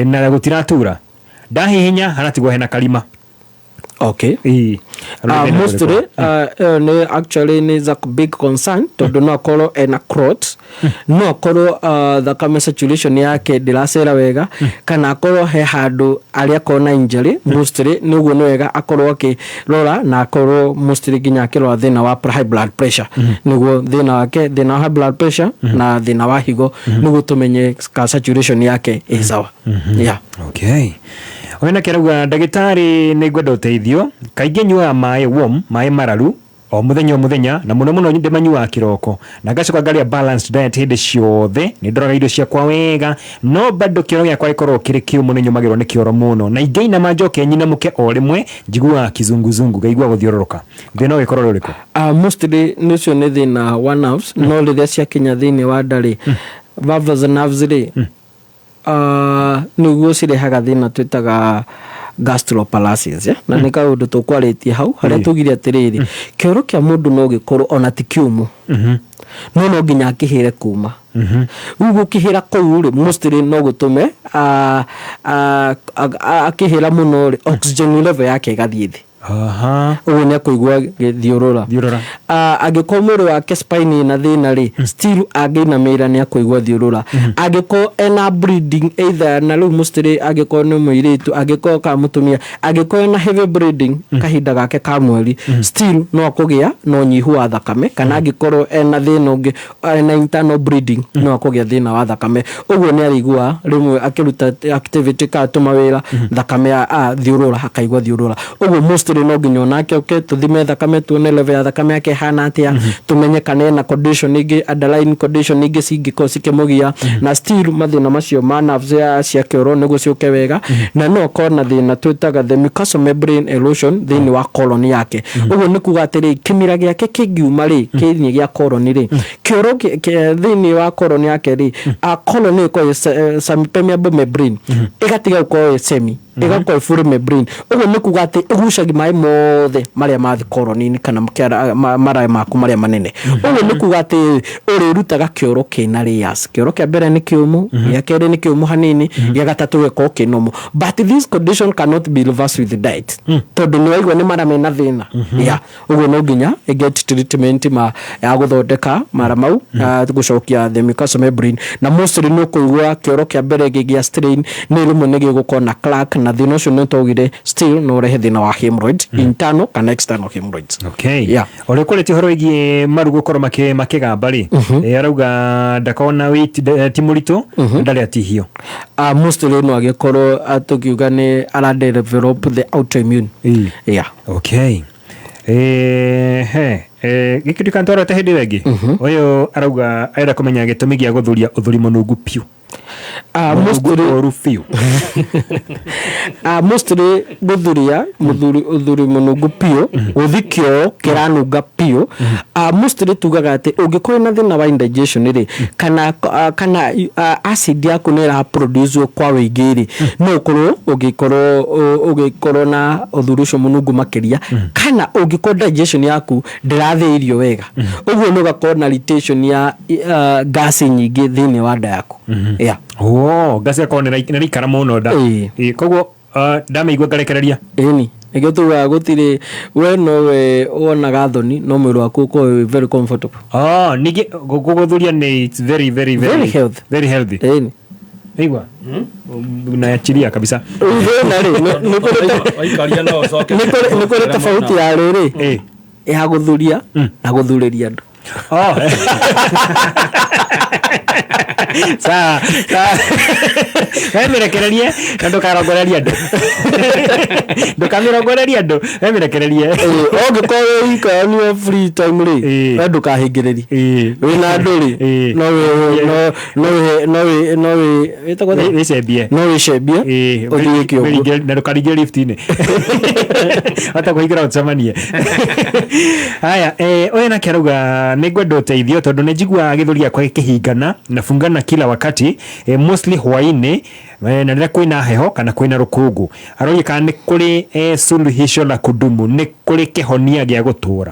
na gũtiratura, ndahihinya haratigwo hena karima.
Okay. Mostly nĩ actually nĩ a big concern tondũ no akorwo ena clot, no akorwo thakame circulation yake ndĩracera wega, kana akorwo he handũ arĩa akorwo na injury. Mostly nĩ ũguo nĩ wega akorwo akĩrora na akorwo mostly nginya akĩrora thĩna wa high blood pressure, nĩguo thĩna wake, thĩna wa high blood pressure na thĩna wa higo, nĩguo tũmenye ka saturation yake ĩ sawa. Yeah.
Okay. Ũyũ nake arauga ndagĩtarĩ, nĩ ngwenda ũteithio, kaingĩ nyuaga maĩ warm, maĩ mararu o mũthenya o mũthenya, na mũno mũno ndĩmanyuaga kĩroko, na ngacoka ngarĩa balanced diet hĩndĩ ciothe, nĩ ndoraga irio ciakwa wega, no bado kĩoro gĩakwa gĩkoragwo kĩrĩ kĩũmũ, nĩ nyũmagĩrwo nĩ kĩoro mũno, na ingĩinama njoke nyinamũke o rĩmwe njiguaga kizunguzungu, ngaigua gũthiũrũrũka. Thĩna ũgĩkorwo ũrĩ ũrĩkũ?
Mostly nĩ ũcio nĩ thĩna wa nerves, no rĩrĩa ciakinya thĩinĩ wa nda rĩ, valves nerves rĩ, nĩguo cirehaga thĩna twĩtaga gastropalasis, yeah? Na nĩ kaũndũ tũkwarĩtie hau harĩa tugire atĩrĩrĩ, kĩoro kĩa mũndũ no gĩkorwo ona ti kĩũmũ, no no nginya akĩhĩre kuma rĩu gũkĩhĩra kũu rĩ, mostly no gũtũme akĩhĩra mũno rĩ, oxygen level yake ĩgathiĩ thĩ. Ũguo nĩ akũigua gĩthiũrũra.
Thiũrũra.
Angĩkorwo mwĩrĩ wake spine ĩna thĩna rĩ, still angĩinamĩrĩra nĩ akũigua thiũrũra. Angĩkorwo ena bleeding either, na rĩu mostly angĩkorwo nĩ mũirĩtu, angĩkorwo kana mũtumia, angĩkorwo ena heavy bleeding kahinda gake ka mweri, still no akũgĩa na ũnyihu wa thakame, kana angĩkorwo ena thĩna ũngĩ, ena internal bleeding, no akũgĩa thĩna wa thakame. Ũguo nĩ arĩigua rĩmwe akĩruta activity kana tũmawĩra, thakame thiũrũra, akaigua thiũrũra. Ũguo mostly no nginya onake oke tũthime thakame, tuone level ya thakame yake ĩhana atĩa, tũmenye kana ena condition ingĩ, underlying condition ingĩ cingĩkorwo cikĩmũgia, na still mathĩna macio ma nerves ya cia kĩoro nĩguo ciũke wega. Na no akorwo na thĩna twĩtaga the mucosal membrane erosion thĩinĩ wa colon yake. Ũguo nĩ kuga atĩrĩ, kĩmira gĩake kĩngiuma rĩ kĩinĩ gĩa colon rĩ, kĩoro thĩinĩ wa colon yake rĩ, colon ĩkorwo ĩ semi-permeable membrane, ĩgatiga gũkorwo ĩ semi, ĩgakorwo ĩ full membrane. Ũguo nĩ kuga atĩ ĩgucagia maĩ mothe marĩa mathiĩ colon-inĩ kana mara maku marĩa manene. Ũguo nĩ kuga atĩ ũrĩrutaga kĩoro kĩna layers. Kĩoro kĩa mbere nĩ kĩũmũ, gĩa kerĩ nĩ kĩũmũ hanini, gĩa gatatũ gĩkorwo kĩ normal. But this condition cannot be reversed with diet, tondũ nĩ waigua nĩ mara mena thĩna. Yeah. Ũguo no nginya ĩget treatment ma ya gũthondeka mara mau, gũcokia the mucosal membrane. Na mostly nĩ ũkũigua kĩoro kĩa mbere gĩgĩa strain, nĩ rĩmwe nĩ gĩgũkorwo na crack, na thĩna ũcio nĩ twaugire still no ũrehe thĩna wa hemorrhoid, internal kana external hemorrhoids.
Okay.
Yeah.
Ũrĩa ũkũrĩtie ũhoro wĩgiĩ maru gũkorwo makĩgamba rĩ, arauga ndakona weight, ti mũritũ, ndarĩ atihio.
Mostly no agĩkorwo tũkiuga nĩ ara develop the autoimmune. Yeah.
Okay. He gĩkĩ ndikantwarete hĩndĩ ĩyo ĩngĩ. Ũyũ arauga arenda kũmenya gĩtũmi gĩa gũthuria ũthuri mũnungu piũ. Mũnungu ũru biũ.
Mostly gũthuria ũthuri mũnungu piũ, gũthi kĩoro kĩranunga piũ. Mostly tugaga atĩ ũngĩkorwo na thĩna wa indigestion rĩ, kana acid yaku nĩ ĩra produce kwa wĩingĩ rĩ, no ũkorwo ũgĩkorwo na ũthuri ũcio mũnungu makĩria, kana ũngĩkorwo digestion yaku ndĩrathĩa irio wega, ũguo nĩ ũgakorwo na irritation ya gas nyingĩ thĩinĩ wa nda yaku. Yeah.
Oh, gas yakorwo nĩ ĩraikara mũno nda. Koguo ndamĩigua ngarekereria.
Ĩni. Nĩkĩo tugaga gũtirĩ we nowe wonaga thoni, no mwĩrĩ waku ũkorwo wĩ very comfortable.
Oh, ningĩ gũgũthuria nĩ it's very, very, very
Very healthy.
Very healthy.
Ĩni.
Igua? Unaachilia kabisa.
Thĩna rĩ, nĩ kũrĩ
Waikaria no ũcoke.
nĩ kũrĩ tofauti ya rĩrĩ, ya gũthuria na gũthurĩria andũ.
Oh. Sawa sawa, wemĩrekererie na ndũkarongorerie andũ, ndũkamĩrongorerie andũ, wemĩrekererie.
Ũngĩkorwo wĩ iko on your free time rĩ, we ndũkahingĩrĩrie wĩna andũ rĩ, no wĩ- no- no wĩ- no wĩ- no wĩ- wĩtagwo atĩa?
Wĩcembie.
No wĩcembie ũthiĩ wĩke ũguo.
Na ndũkaringie lift-inĩ hata kũhingĩra ũcemanie. Haya, ũyũ nake arauga nĩ ngwenda ũteithio tondũ nĩ njiguaga gĩthũri gĩakwa gĩkĩhingana na fungana kila wakati, mostly hwaĩ-inĩ, na rĩrĩa kwĩna heho kana kwĩna rũkũngũ. Aroria kana nĩ kũrĩ suluhisho la kudumu, nĩ kũrĩ kĩhonia gĩa gũtũra?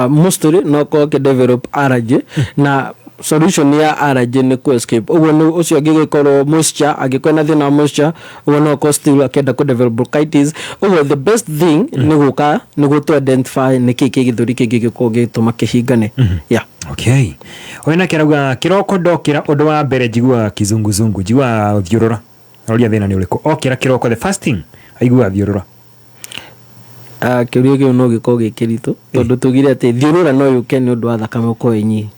Mostly no korwo kĩ allergy, na solution ya allergy nĩ ku escape. Ũguo nĩ ũcio angĩgĩkorwo moisture, angĩkorwo na thĩna wa moisture, ũguo no akorwo still akĩenda kũ develop bronchitis. Ũguo the best thing nĩ gũka nĩguo tu identify nĩkĩ kĩ gĩthũri kĩngĩgĩkorwo gĩgĩtũma kĩhingane, yeah.
Okay, ũyũ nake arauga kĩroko ndokĩra, ũndũ wa mbere njiguaga kizunguzungu, njiguaga thiũrũra. Aroria thĩna nĩ ũrĩkũ okĩra kĩroko, the first thing aiguaga thiũrũra.
Kĩũria kĩu no gĩkorwo gĩ kĩritũ tondũ tugire atĩ thiũrũra no yũke nĩ ũndũ wa thakame gũkorwo ĩ nyihu,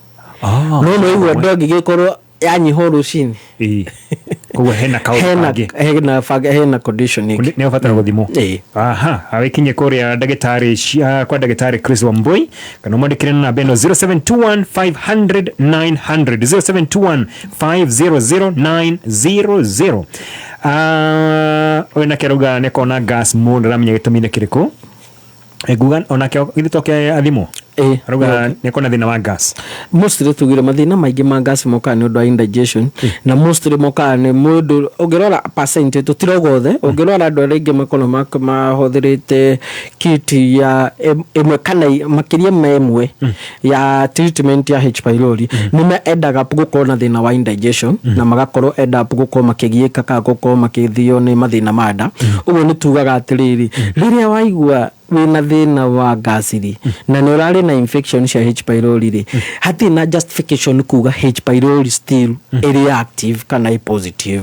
no igua ndũngĩgĩkorwo yanyiha o rũcinĩ.
Koguo hena kaũndũ
hena
kangĩ.
Hena condition ĩngĩ.
Nĩ ũbatara gũthimwo. Aha, awĩkinye kũrĩa ndagĩtarĩ kwa ndagĩtarĩ Chris Wambui, kana ũmwandĩkĩre na namba ĩno 0721 500 900, 0721 500 900. Ũyũ nake arauga nĩ akona gas mũno, aramenya gĩtũmi nĩ kĩrĩkũ. Nguga onake githĩ toke athimwo. Arauga nĩ akona thĩna wa gas.
Mostly tugire mathĩna maingĩ ma gas mokaga nĩ ũndũ wa indigestion, na mostly mokaga nĩ mũndũ ũngĩrora percent, tũtiroga othe, ũngĩrora andũ arĩa aingĩ makorwo mahũthĩrĩte kit ya ĩmwe kana makĩria ma ĩmwe ya treatment ya H pylori, nĩ me endaga gũkorwo na thĩna wa indigestion na magakorwo end up gũkorwo makĩgiĩka kana gũkorwo makĩthio nĩ mathĩna ma nda. Ũguo nĩ tugaga atĩrĩrĩ, rĩrĩa waigua wĩna thĩna wa gaciri na nĩ ũrarĩ na infection cia H pylori rĩ, hatirĩ na justification kuga H pylori still ĩrĩ active kana ĩ positive.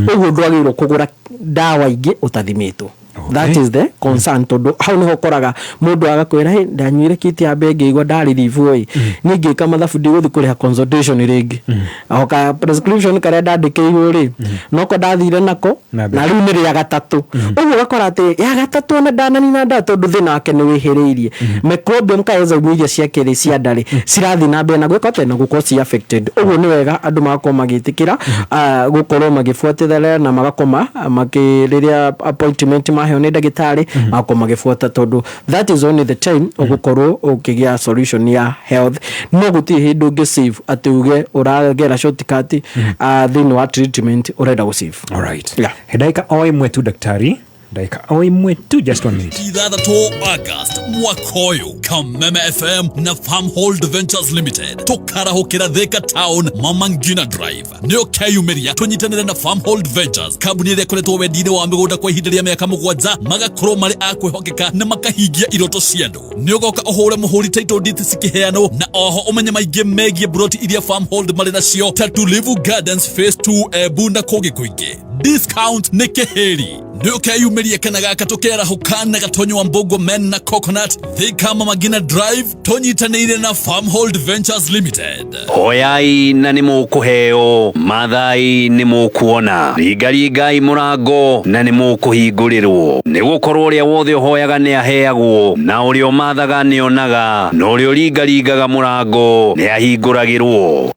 Ũguo ndwagĩrĩirwo kũgũra ndawa ingĩ ũtathimĩtwo. That is the concern, tondũ hau nĩho ũkoraga mũndũ agakwĩra, "Hey, ndanyuire kit ya mbere ngĩigua ndariribu ĩ, niĩ ngĩka mathabu ndigũthiĩ kũrĩha consultation rĩngĩ, o ka prescription karĩa ndandĩkĩirwo rĩ, noko ndathire nako
na
na rĩu nĩ rĩa gatatũ." Ũguo ũgakora atĩ ya gatatũ ona ndananina nda, tondũ thĩna wake nĩ wĩhĩrĩirie, microbiome ka enzyme iria ciake rĩ cia nda rĩ cirathiĩ na mbere na gwĩka atĩa, na gũkorwo ci affected. Ũguo nĩ wega andũ magakorwo magĩtĩkĩra gũkorwo magĩbuatĩrĩra na magakorwo makĩ rĩrĩa appointment maheo nĩ ndagĩtarĩ magakorwo magĩbuata, tondũ that is only the time ũgũkorwo ũkĩgĩa solution ya health. No gũtirĩ hĩndĩ ũngĩ save atĩ uge ũragera shortcut thĩinĩ wa treatment ũrenda gũ save.
Alright. Ndagĩka o ĩmwe tu, daktari, ndagĩka o ĩmwe tu, just one minute.
6 August mwaka ũyũ, Kameme FM na Farmhold Ventures Limited tũkarahũkĩra Thika Town, Mama Ngina Drive. Nĩ ũkeyumĩria tũnyitanĩre na Farmhold Ventures, kambuni ĩrĩa ĩkoretwo wendia-inĩ wa mĩgũnda kwa ihinda rĩa mĩaka 7, magakorwo marĩ a kwĩhokeka na makahingia iroto cia andũ. Nĩ ũgoka ũhũre mũhũri title deeds cikĩheanwo, na oho ũmenye maingĩ megiĩ broti iria Farmhold marĩ nacio ta Tulivu Gardens Phase 2, Embu na kũngĩ kũingĩ. Discount nĩ kĩhĩri. Nĩ ũkeyumĩrie kana gaka tũkerahũka na Gatonyo wa Mbũngũ Men na Coconut, Thika, Mama Ngina Drive, tũnyitanĩire na Farmhold Ventures Limited.
Hoyai na nĩ mũkũheo, mathai nĩ mũkuona, ringaringai mũrango na nĩ mũkũhingũrĩrwo, nĩ gũkorwo ũrĩa wothe ũhoyaga nĩ aheagwo, na ũrĩa ũmathaga nĩ onaga, na ũrĩa ũringaringaga mũrango nĩ ahingũragĩrwo.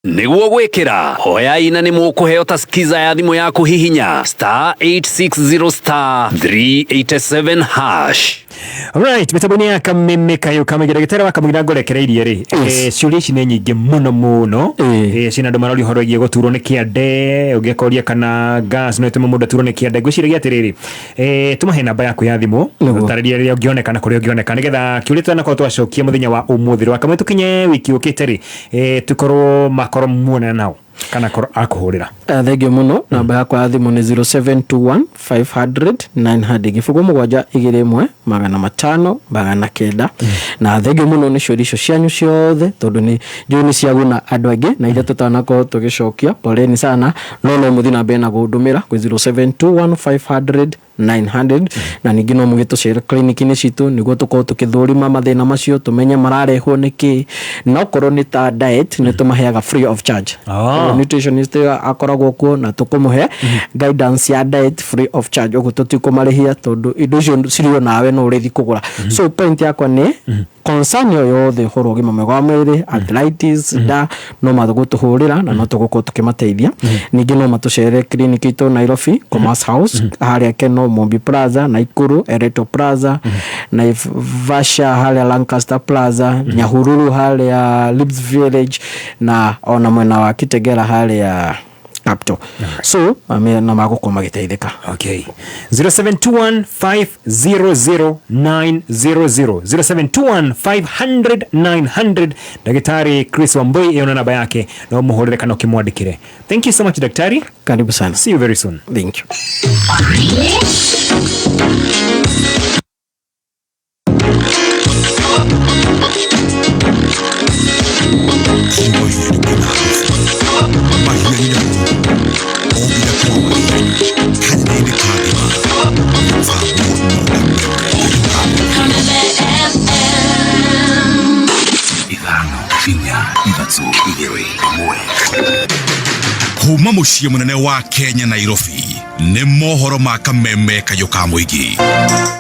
Nĩguo gwĩkĩra hoyai na nĩ mũkũheo, ta skiza ya thimũ yaku, hihinya *860 *387 hash.
Alright, mĩtambo-inĩ ya Kameme Kayũ Kamũira, ndagĩtarĩ wa Kamũira, ngũrekereirie rĩ, ciũria ici nĩ nyingĩ mũno mũno. Ciĩna andũ maroria ũhoro wĩgiĩ gũturwo nĩ kĩande, ũngĩ akoria kana gas no ĩtũme mũndũ aturwo nĩ kĩande. Ngwĩciragia atĩrĩrĩ, tũmahe namba yaku ya thimũ, ũtarĩrie rĩrĩa ũngĩoneka na kũrĩa ũngĩoneka, nĩgetha kĩũria tũtanakorwo twacokia mũthenya wa ũmũthĩ rwa kamwe tũkinye wiki ũkĩte rĩ, tũkorwo makorwo muonana nao kana korwo akũhũrĩra.
Thengio mũno. Namba yakwa ya thimũ nĩ 0721 500 900, 0721 500 900. Na thengio mũno nĩ ciũria icio cianyu ciothe, tondũ nĩ njũĩ nĩ ciaguna andũ aingĩ na iria tũtanakorwo tũgĩcokia, poleni sana, no no mũthiĩ na mbere na gũndũmĩra kwĩ 0721 500 900 na ningĩ no mũgĩtũcere clinic-inĩ citũ nĩguo tũkorwo tũkĩthũrima mathĩna macio tũmenye mararehwo nĩkĩ, na okorwo nĩ ta diet nĩ tũmaheaga free of charge. Koguo nutritionist akoragwo kuo na tũkũmũhe guidance ya diet free of charge, ũguo tũtikũmarĩhia tondũ indo icio cirĩ o nawe no ũrĩthi kũgũra. So point yakwa nĩ concern o yothe ũhoro wa ũgima mwega wa mwĩrĩ, arthritis, nda, no magũtũhũrĩra na no tũgũkorwo tũkĩmateithia. Ningĩ no matũcere clinic itũ Nairobi Commerce House, harĩa Keno Mumbi Plaza, Naikuru Ereto Plaza, Naivasha harĩa Lancaster Plaza, Nyahururu harĩa Lips Village, na ona mwena wa Kitegera harĩa Capital. So na magũkorwo magĩteithĩka.
Okay. 0721 500 900, 0721 500 900. Daktari Chris Wambui ĩyo na namba yake no mũhũrĩre kana ũkĩmwandĩkĩre. Thank you so much, daktari.
Karibu sana.
See you very soon.
Thank you.
Ithano inya ithatũ igĩrĩ ĩmwe. Kuma mũciĩ mũnene wa Kenya, Nairobi, nĩ mohoro ma Kameme kayũ ka mũingĩ.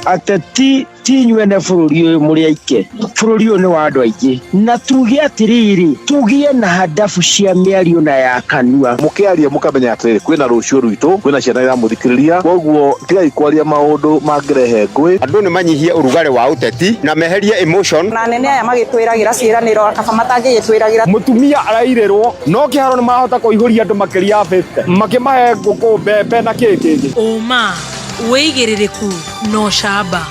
Ateti ti inyuene bũrũri ũyũ mũrĩ aike, bũrũri ũyũ nĩ wa andũ aingĩ, na tuge atĩrĩrĩ, tũgĩe na handabu cia mĩario na ya kanua.
Mũkĩaria mũkamenya atĩrĩrĩ, kwĩna rũciũ rwitũ, kwĩna ciana iramũthikĩrĩria, koguo tigai kwaria maũndũ mangĩrehe ngũĩ.
Andũ nĩ manyihie ũrugarĩ wa ũteti na meherie emotion.
Na anene aya magĩtwĩragĩra ciĩranĩro kaba matangĩgĩtwĩragĩra.
Mũtumia arairĩrwo no kĩharo nĩ marahota kũihũria andũ makĩria ya 50 makĩmahe ngũkũ, mbembe na kĩĩ kĩngĩ.
Ũma, wĩigĩrĩrĩku na ũcamba.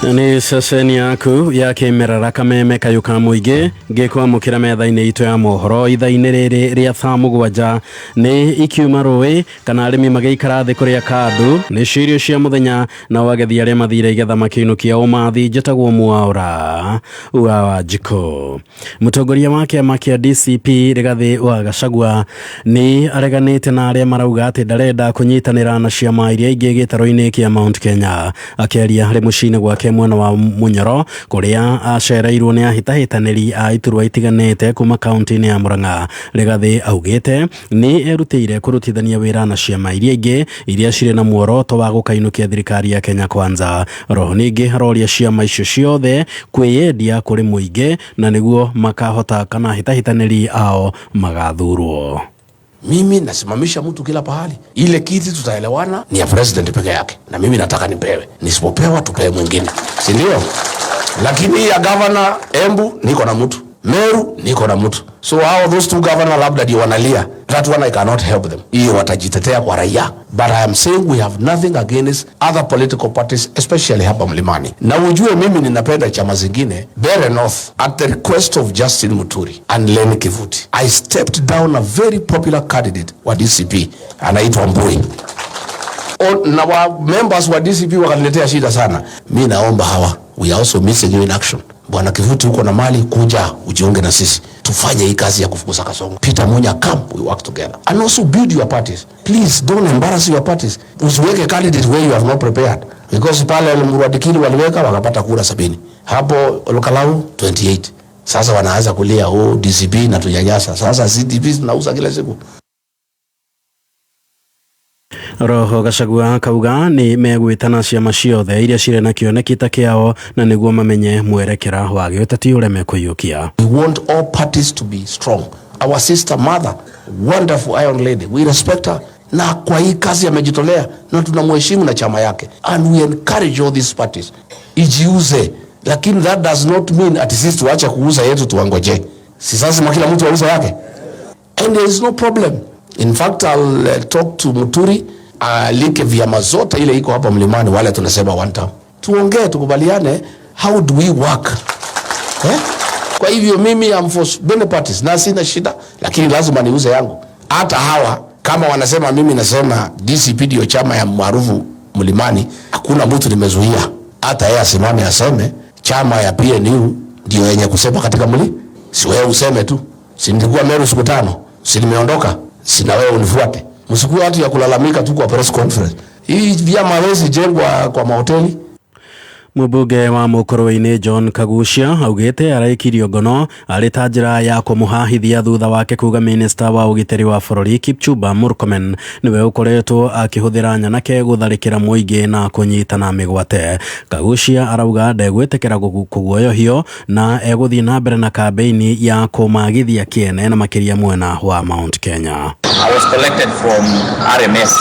Nĩ ceceni yaku ya kĩmerera Kameme kayũ ka mũingĩ ngĩkwamũkĩra metha-inĩ itũ ya mohoro ithaa-inĩ rĩrĩ rĩa thaa 7 nĩ ikiuma rũĩ kana arĩmi magĩikara thĩ kũrĩa kandu nĩ cirio cia mũthenya na wagethi arĩa mathire igetha makĩinũkia ũmathi. Njĩtagwo Mwaura wa Wanjikũ. Mũtongoria wa kĩama kĩa DCP Rigathĩ wa Gachagua nĩ areganĩte na arĩa marauga atĩ ndarenda kũnyitanĩra na ciama iria ingĩ gĩtarũ-inĩ kĩa Mount Kenya. Akĩaria harĩ mũciĩ-inĩ gwake mwena wa Munyoro kũrĩa acereirwo nĩ ahĩtahĩtanĩri a iturwa itiganĩte kuma kaunti-inĩ ya Murang'a, Rigathĩ augĩte nĩ erutĩire kũrutithania wĩra na ciama iria ingĩ iria cirĩ na muoroto wa gũkainũkia thirikari ya Kenya Kwanza. Roho ningĩ aroria ciama icio ciothe kwĩyendia kũrĩ mũingĩ na nĩguo makahota kana ahĩtahĩtanĩri ao magathurwo.
Mimi nasimamisha mtu kila pahali. Ile kiti tutaelewana ni ya president peke yake, na mimi nataka nipewe. Nisipopewa tupewe mwingine, si ndio? Lakini ya governor Embu niko na mtu, Meru niko na mtu. So hao those two governor labda ndio wanalia. That one I cannot help them. Hiyo watajitetea kwa raia. But I am saying we have nothing against other political parties, especially hapa Mlimani. Na ujue mimi ninapenda chama zingine. Bere North, at the request of Justin Muturi and Lenny Kivuti, I stepped down a very popular candidate wa DCP, anaitwa Mbui. Na wa members wa DCP wakaniletea shida sana. Mi naomba hawa, we are also missing you in action. Bwana Kivuti uko na mali, kuja ujiunge na sisi. Tufanye hii kazi ya kufukuza Kasongo. Peter Munya, come, we work together. And also build your parties. Please don't embarrass your parties. Usiweke candidate where you have not prepared. Because pale Murwadikiri waliweka wakapata kura 70. Hapo Olkalau 28. Sasa wanaanza kulia, oh, DCP na tunyanyasa. Sasa CDP tunauza kila siku.
Roho Gachagua kauga nĩ megwĩtana ciama ciothe iria cirĩ na kĩoneki ta kĩao na nĩguo mamenye mwerekera wa gĩũteti ũrĩa mekũiyũkia.
We want all parties to be strong. Our sister mother, wonderful iron lady, we respect her. Na kwa hii kazi amejitolea na tunamheshimu na chama yake. And we encourage all these parties ijiuze, lakini that does not mean ati sisi tuache kuuza yetu tuwangoje. Si sasa kila mtu auza yake. And there is no problem. In fact, I'll talk to Muturi, alike vyama zote ile iko hapa Mlimani, wale tunasema one term. Tuongee, tukubaliane, how do we work? Eh? Kwa hivyo mimi am for many parties na sina shida, lakini lazima niuze yangu. Hata hawa kama wanasema mimi nasema DCP ndio chama ya maarufu Mlimani, hakuna mtu nimezuia. Hata yeye asimame aseme chama ya PNU ndio yenye kusema katika mli. Si wewe useme tu. Si nilikuwa Meru siku 5, si nimeondoka, si na wewe unifuate. Msikuwe watu ya kulalamika tu kwa press conference. Hii vyama hawezi jengwa kwa mahoteli.
Mũmbunge wa Mũkũrwe-inĩ John Kagucia augĩte araikirio ngono arĩ ta njĩra ya kũmũhahithia thutha wake kuga minista wa ũgitĩri wa bũrũri Kipchumba Murkomen nĩwe ũkoretwo akĩhũthĩra nyanake gũtharĩkĩra mũingĩ na kũnyitana mĩgwate. Kagucia arauga ndegwĩtĩkĩra kũguoyohio na egũthiĩ na mbere na kambĩini ya kũmagithia kĩene na makĩria mwena wa Mount Kenya.
I was collected from RMS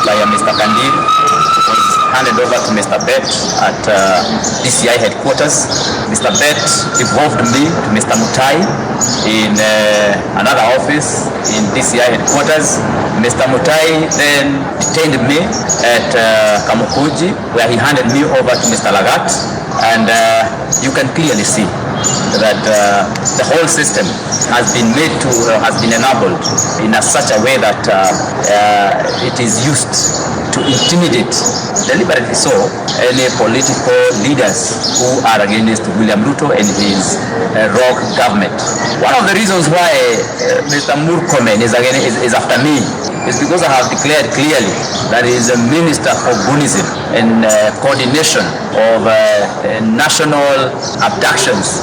by a Mr. Kandil, was handed over to Mr. Bett at DCI headquarters. Mr. Bett devolved me to Mr. Mutai in another office in DCI headquarters. Mr. Mutai then detained me at Kamukunji, where he handed me over to Mr. Lagat, and you can clearly see that the whole system has been made to has been enabled in a such a way that it is used to intimidate, deliberately so, any political leaders who are against William Ruto and his rogue government. One of the reasons why Mr. Murkomen is after me is because I have declared clearly that he is a minister for Gunism and coordination of national abductions.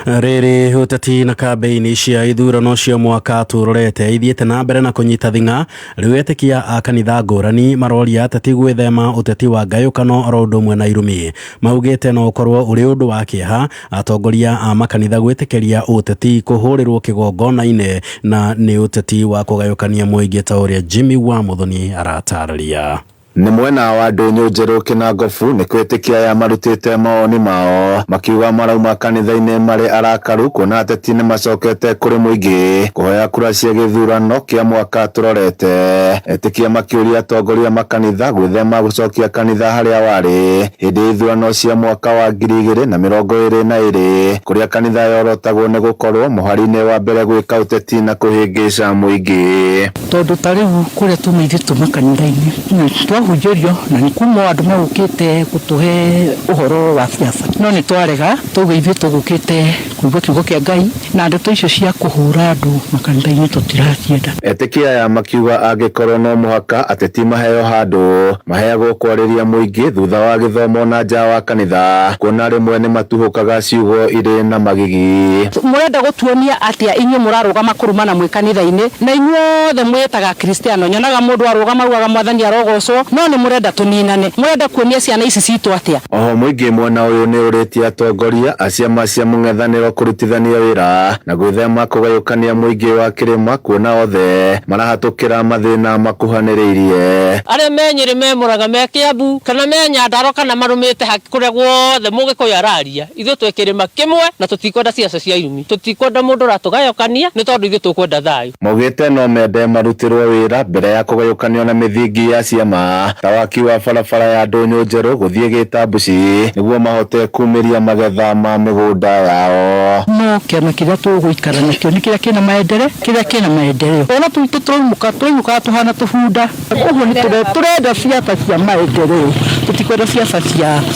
Rĩrĩ ũteti na kambĩini cia ithurano cia mwaka tũrorete ithiĩte na mbere na kũnyita thing'a rĩu etĩkia a kanitha ngũrani maroria ateti gwĩthema ũteti wa ngayũkano oro ũndũ ũmwe na irumi maugĩte no ũkorwo ũrĩ ũndũ wa kĩeha atongoria a makanitha gwĩtĩkĩria ũteti kũhũrĩrwo kĩgongona-inĩ na nĩ ũteti wa kũgayũkania mũingĩ ta ũrĩa Jimmy wa Muthoni aratarĩria.
Nĩ mwena wa Ndũnyũ Njerũ Kĩnangobu nĩ kwĩtĩkia aya marutĩte mawoni mao makiuga marauma kanitha-inĩ marĩ arakaru kuona ateti nĩ macokete kũrĩ mũingĩ kũhoya kura cia gĩthurano kĩa mwaka tũrorete. Etĩkia makĩũria atongoria makanitha gwĩthema gũcokia kanitha harĩa warĩ hĩndĩ ya ithurano cia mwaka wa 2022 kũrĩa kanitha yorotagwo nĩ gũkorwo mũhari-inĩ wa mbere gwĩka ũteti na kũhĩngĩca mũingĩ.
Tondũ ta rĩu kũrĩa tuma ithuĩ tuma kanitha-inĩ twahunjĩrio na nĩ kuma andũ magũkĩte gũtũhe ũhoro wa siasa no nĩ twarega tauga ithuĩ tũgũkĩte kũigua kiugo kĩa Ngai na ndeto icio cia kũhũra andũ makanitha-inĩ tũtiracienda.
Etĩkia aya makiuga angĩkorwo no mũhaka ateti maheo handũ maheagwo kwarĩria mũingĩ thutha wa gĩthomo na nja wa kanitha kuona rĩmwe nĩ matuhũkaga ciugo irĩ na magigi.
Mũrenda gũtuonia atĩa inyuĩ mũrarũgama kũrumana mwĩ kanitha-inĩ na inyuothe mwĩtaga Kristiano nyonaga mũndũ arũgama augaga mwathani arogocwo no nĩ mũrenda tũninane mũrenda kuonia ciana ici citũ atĩa.
Oho mũingĩ mwena ũyũ nĩ ũrĩtie atongoria a ciama cia mũng'ethanĩro kũrutithania wĩra na gwĩthema kũgayũkania mũingĩ wa kĩrĩma kuona othe marahatũkĩra mathĩna makuhanĩrĩirie.
Arĩa me Nyĩrĩ me Mũrang'a me Kĩambu kana me Nyandarua kana marũmĩte kũrĩa guothe Mũgĩkũyũ araria ithuĩ twĩ kĩrĩma kĩmwe na tũtikwenda ciaca cia irumi tũtikwenda mũndũ ũratũgayũkania nĩ tondũ ithuĩ tũkwenda thayũ.
Maugĩte no mende marutĩrwo wĩra mbere ya kũgayũkanio na mĩthingi ya ciama ta waki wa barabara ya Ndũnyũ Njerũ gũthiĩ Gĩtambuci nĩguo mahote kumĩria magetha ma mĩgũnda yao.
No kĩama kĩrĩa tũgũikara nakĩo nĩ kĩrĩa kĩna maendeleo kĩrĩa kĩna maendeleo ona tũitũ tũrainũka tũrainũkaga tũhana tũbunda ũguo nĩ tũrenda ciaca cia maendeleo tũtikwenda ciaca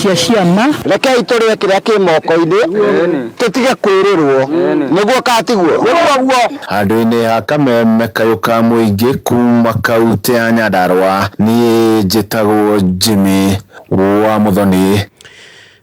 cia ciama.
Rekei tũrĩe kĩrĩa kĩ moko-inĩ tũtige kwĩrĩrwo nĩguo katiguo nĩguo.
Handũ-inĩ ha kameme kayũ ka mũingĩ kuma kaunti ya Nyandarua niĩ njĩtagwo Jimmy wa Muthoni.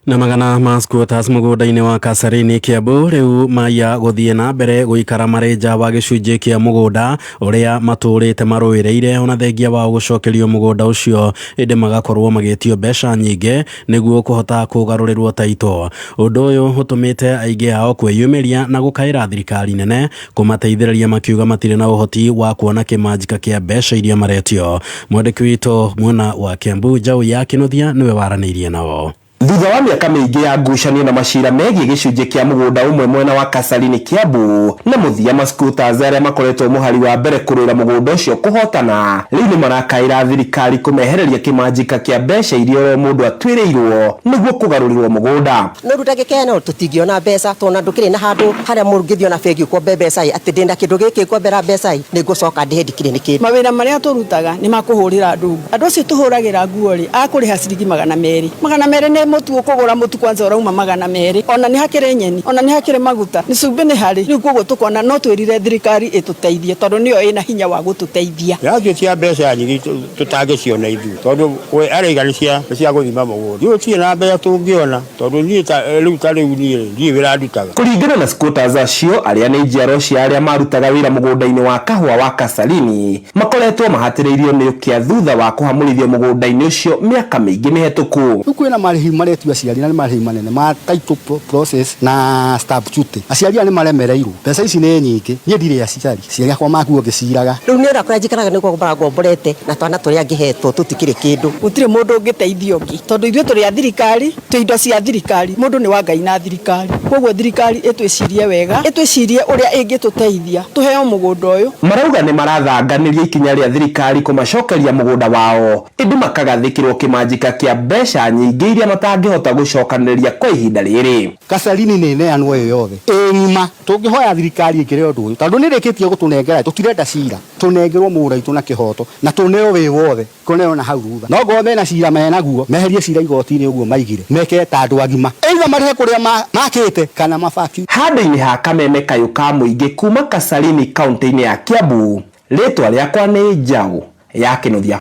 Na magana ma squatters mũgũnda-inĩ wa Kasarini Kiambu rĩu maiya gũthiĩ na mbere gũikara marĩ nja wa gĩcunjĩ kĩa mũgũnda ũrĩa matũrĩte marũĩrĩire ona thengia wao gũcokerio mũgũnda ũcio ĩndĩ magakorwo magĩtio mbeca nyingĩ nĩguo kũhota kũgarũrĩrwo taito. Ũndũ ũyũ ũtũmĩte aingĩ ao kwĩyumĩria na gũkaĩra thirikari nene kũmateithĩrĩria makiuga matirĩ na ũhoti wa kuona kĩmanjĩka kĩa mbeca iria maretio. Mwandĩki witũ mwena wa Kiambu Njaũ ya Kĩnuthia nĩwe waranĩirie nao.
Thutha wa mĩaka mĩingĩ ya ngucanio na macira megiĩ gĩcunjĩ kĩa mũgũnda ũmwe mwena wa Kasarini Kiambu na mũthia ma scooters arĩa makoretwo mũhari wa mbere kũrũĩra mũgũnda ũcio kũhotana rĩu nĩ marakaĩra thirikari kũmehereria kĩmanjĩka kĩa mbeca iria oro mũndũ atuĩrĩirwo nĩguo kũgarũrĩrwo mũgũnda.
No rĩu ndagĩka ĩno tũtingĩona mbeca tondũ ndũkĩrĩ na handũ harĩa mũngĩthiĩ ona bengi ũkombe mbeca ĩ atĩ ndĩna kĩndũ gĩkĩ ngombera mbeca ĩ nĩngũcoka ndĩhe ndikĩrĩ nĩ kĩndũ.
Mawĩra marĩa tũrutaga nĩ makũhũrĩra andũ nguo. Andũ acio tũhũragĩra nguo rĩ akũrĩha ciringi 200 200 nĩ
Mũtu ũkũgũra mũtu kwanza ũrauma 200, ona nĩ hakĩrĩ nyeni, ona nĩ hakĩrĩ maguta, nĩ cumbĩ nĩ harĩ. Rĩu koguo tũkona no twĩrire thirikari ĩtũteithie tondũ nĩyo ĩna hinya wa gũtũteithia.
Iracio cia mbeca nyingĩ tũtangĩciona ithuĩ, tondũ we araiga nĩ cia gũthima mũgũnda. Ithuĩ gũtirĩ na mbeca tũngĩona, tondũ niĩ ta rĩu ta rĩu niĩ rĩ, ndirĩ wĩra ndutaga.
Kũringana na squatters acio arĩa nĩ njiarwa cia arĩa marutaga wĩra mũgũnda-inĩ wa kahũa wa Kasalini, makoretwo mahatĩrĩirio nĩ ũkĩa thutha wa kũhamũrithio mũgũnda-inĩ ũcio mĩaka mĩingĩ mĩhetũku.
Rĩu kwĩna marĩhi maretio aciari, na nĩ marĩhi manene ma title process na stamp duty. Aciari aya nĩ maremereirwo, mbeca ici nĩ nyingĩ. Niĩ ndirĩ aciari, aciari akwa makuo ngĩciraga.
Rĩu nĩ ũrĩa kũrĩa njikaraga nĩguo ngomborete, na twana tũrĩa ngĩhetwo tũtikĩrĩ kĩndũ.
Gũtirĩ mũndũ ũngĩteithia ũngĩ tondũ ithuĩ tũrĩ a thirikari, twĩ indo cia thirikari. Mũndũ nĩ wa Ngai na thirikari, koguo thirikari ĩtwĩcirie wega, ĩtwĩcirie ũrĩa ĩngĩtũteithia tũheo mũgũnda ũyũ.
Marauga nĩ marathanganĩria ikinya rĩa thirikari kũmacokeria mũgũnda wao, ĩndĩ makagathĩkĩrwo kĩmanjĩka kĩa mbeca nyingĩ iria matangĩhota gũcokanĩrĩria kwa ihinda rĩrĩ.
Kasarini nĩ ĩneanwo ĩyo yothe ĩ ng'ima. Tũngĩhoya thirikari ĩkĩre ũndũ ũyũ, tondũ nĩ ĩrĩkĩtie gũtũnengera, tũtirenda cira, tũnengerwo mũgũnda witũ na kĩhoto, na tũneo wĩ wothe kũneo na hau thutha. No ngorwo mena cira menaguo, meherie cira igoti-inĩ ũguo maigire, meke ta andũ agima, either marĩhe kũrĩa makĩte kana mabaki.
Handũ-inĩ ha kameme kayũ ka mũingĩ kuma Kasarini kaunti-inĩ ya Kiambu, rĩtwa rĩakwa nĩ Njaũ ya Kĩnuthia.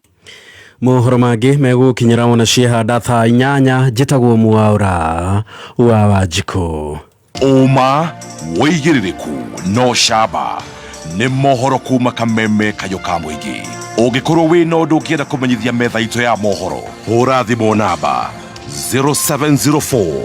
Mohoro mangĩ megũkinyĩra ona ciehanda thaa 8. Njĩtagwo Mwaũra wa Wanjikũ.
Ũma, wĩigĩrĩrĩku no camba nĩ mohoro kuma kameme kayũ ka mũingĩ. Ũngĩkorwo wĩna ũndũ ũngĩenda kũmenyithia metha itũ ya mohoro, hũra thimũ namba 0704.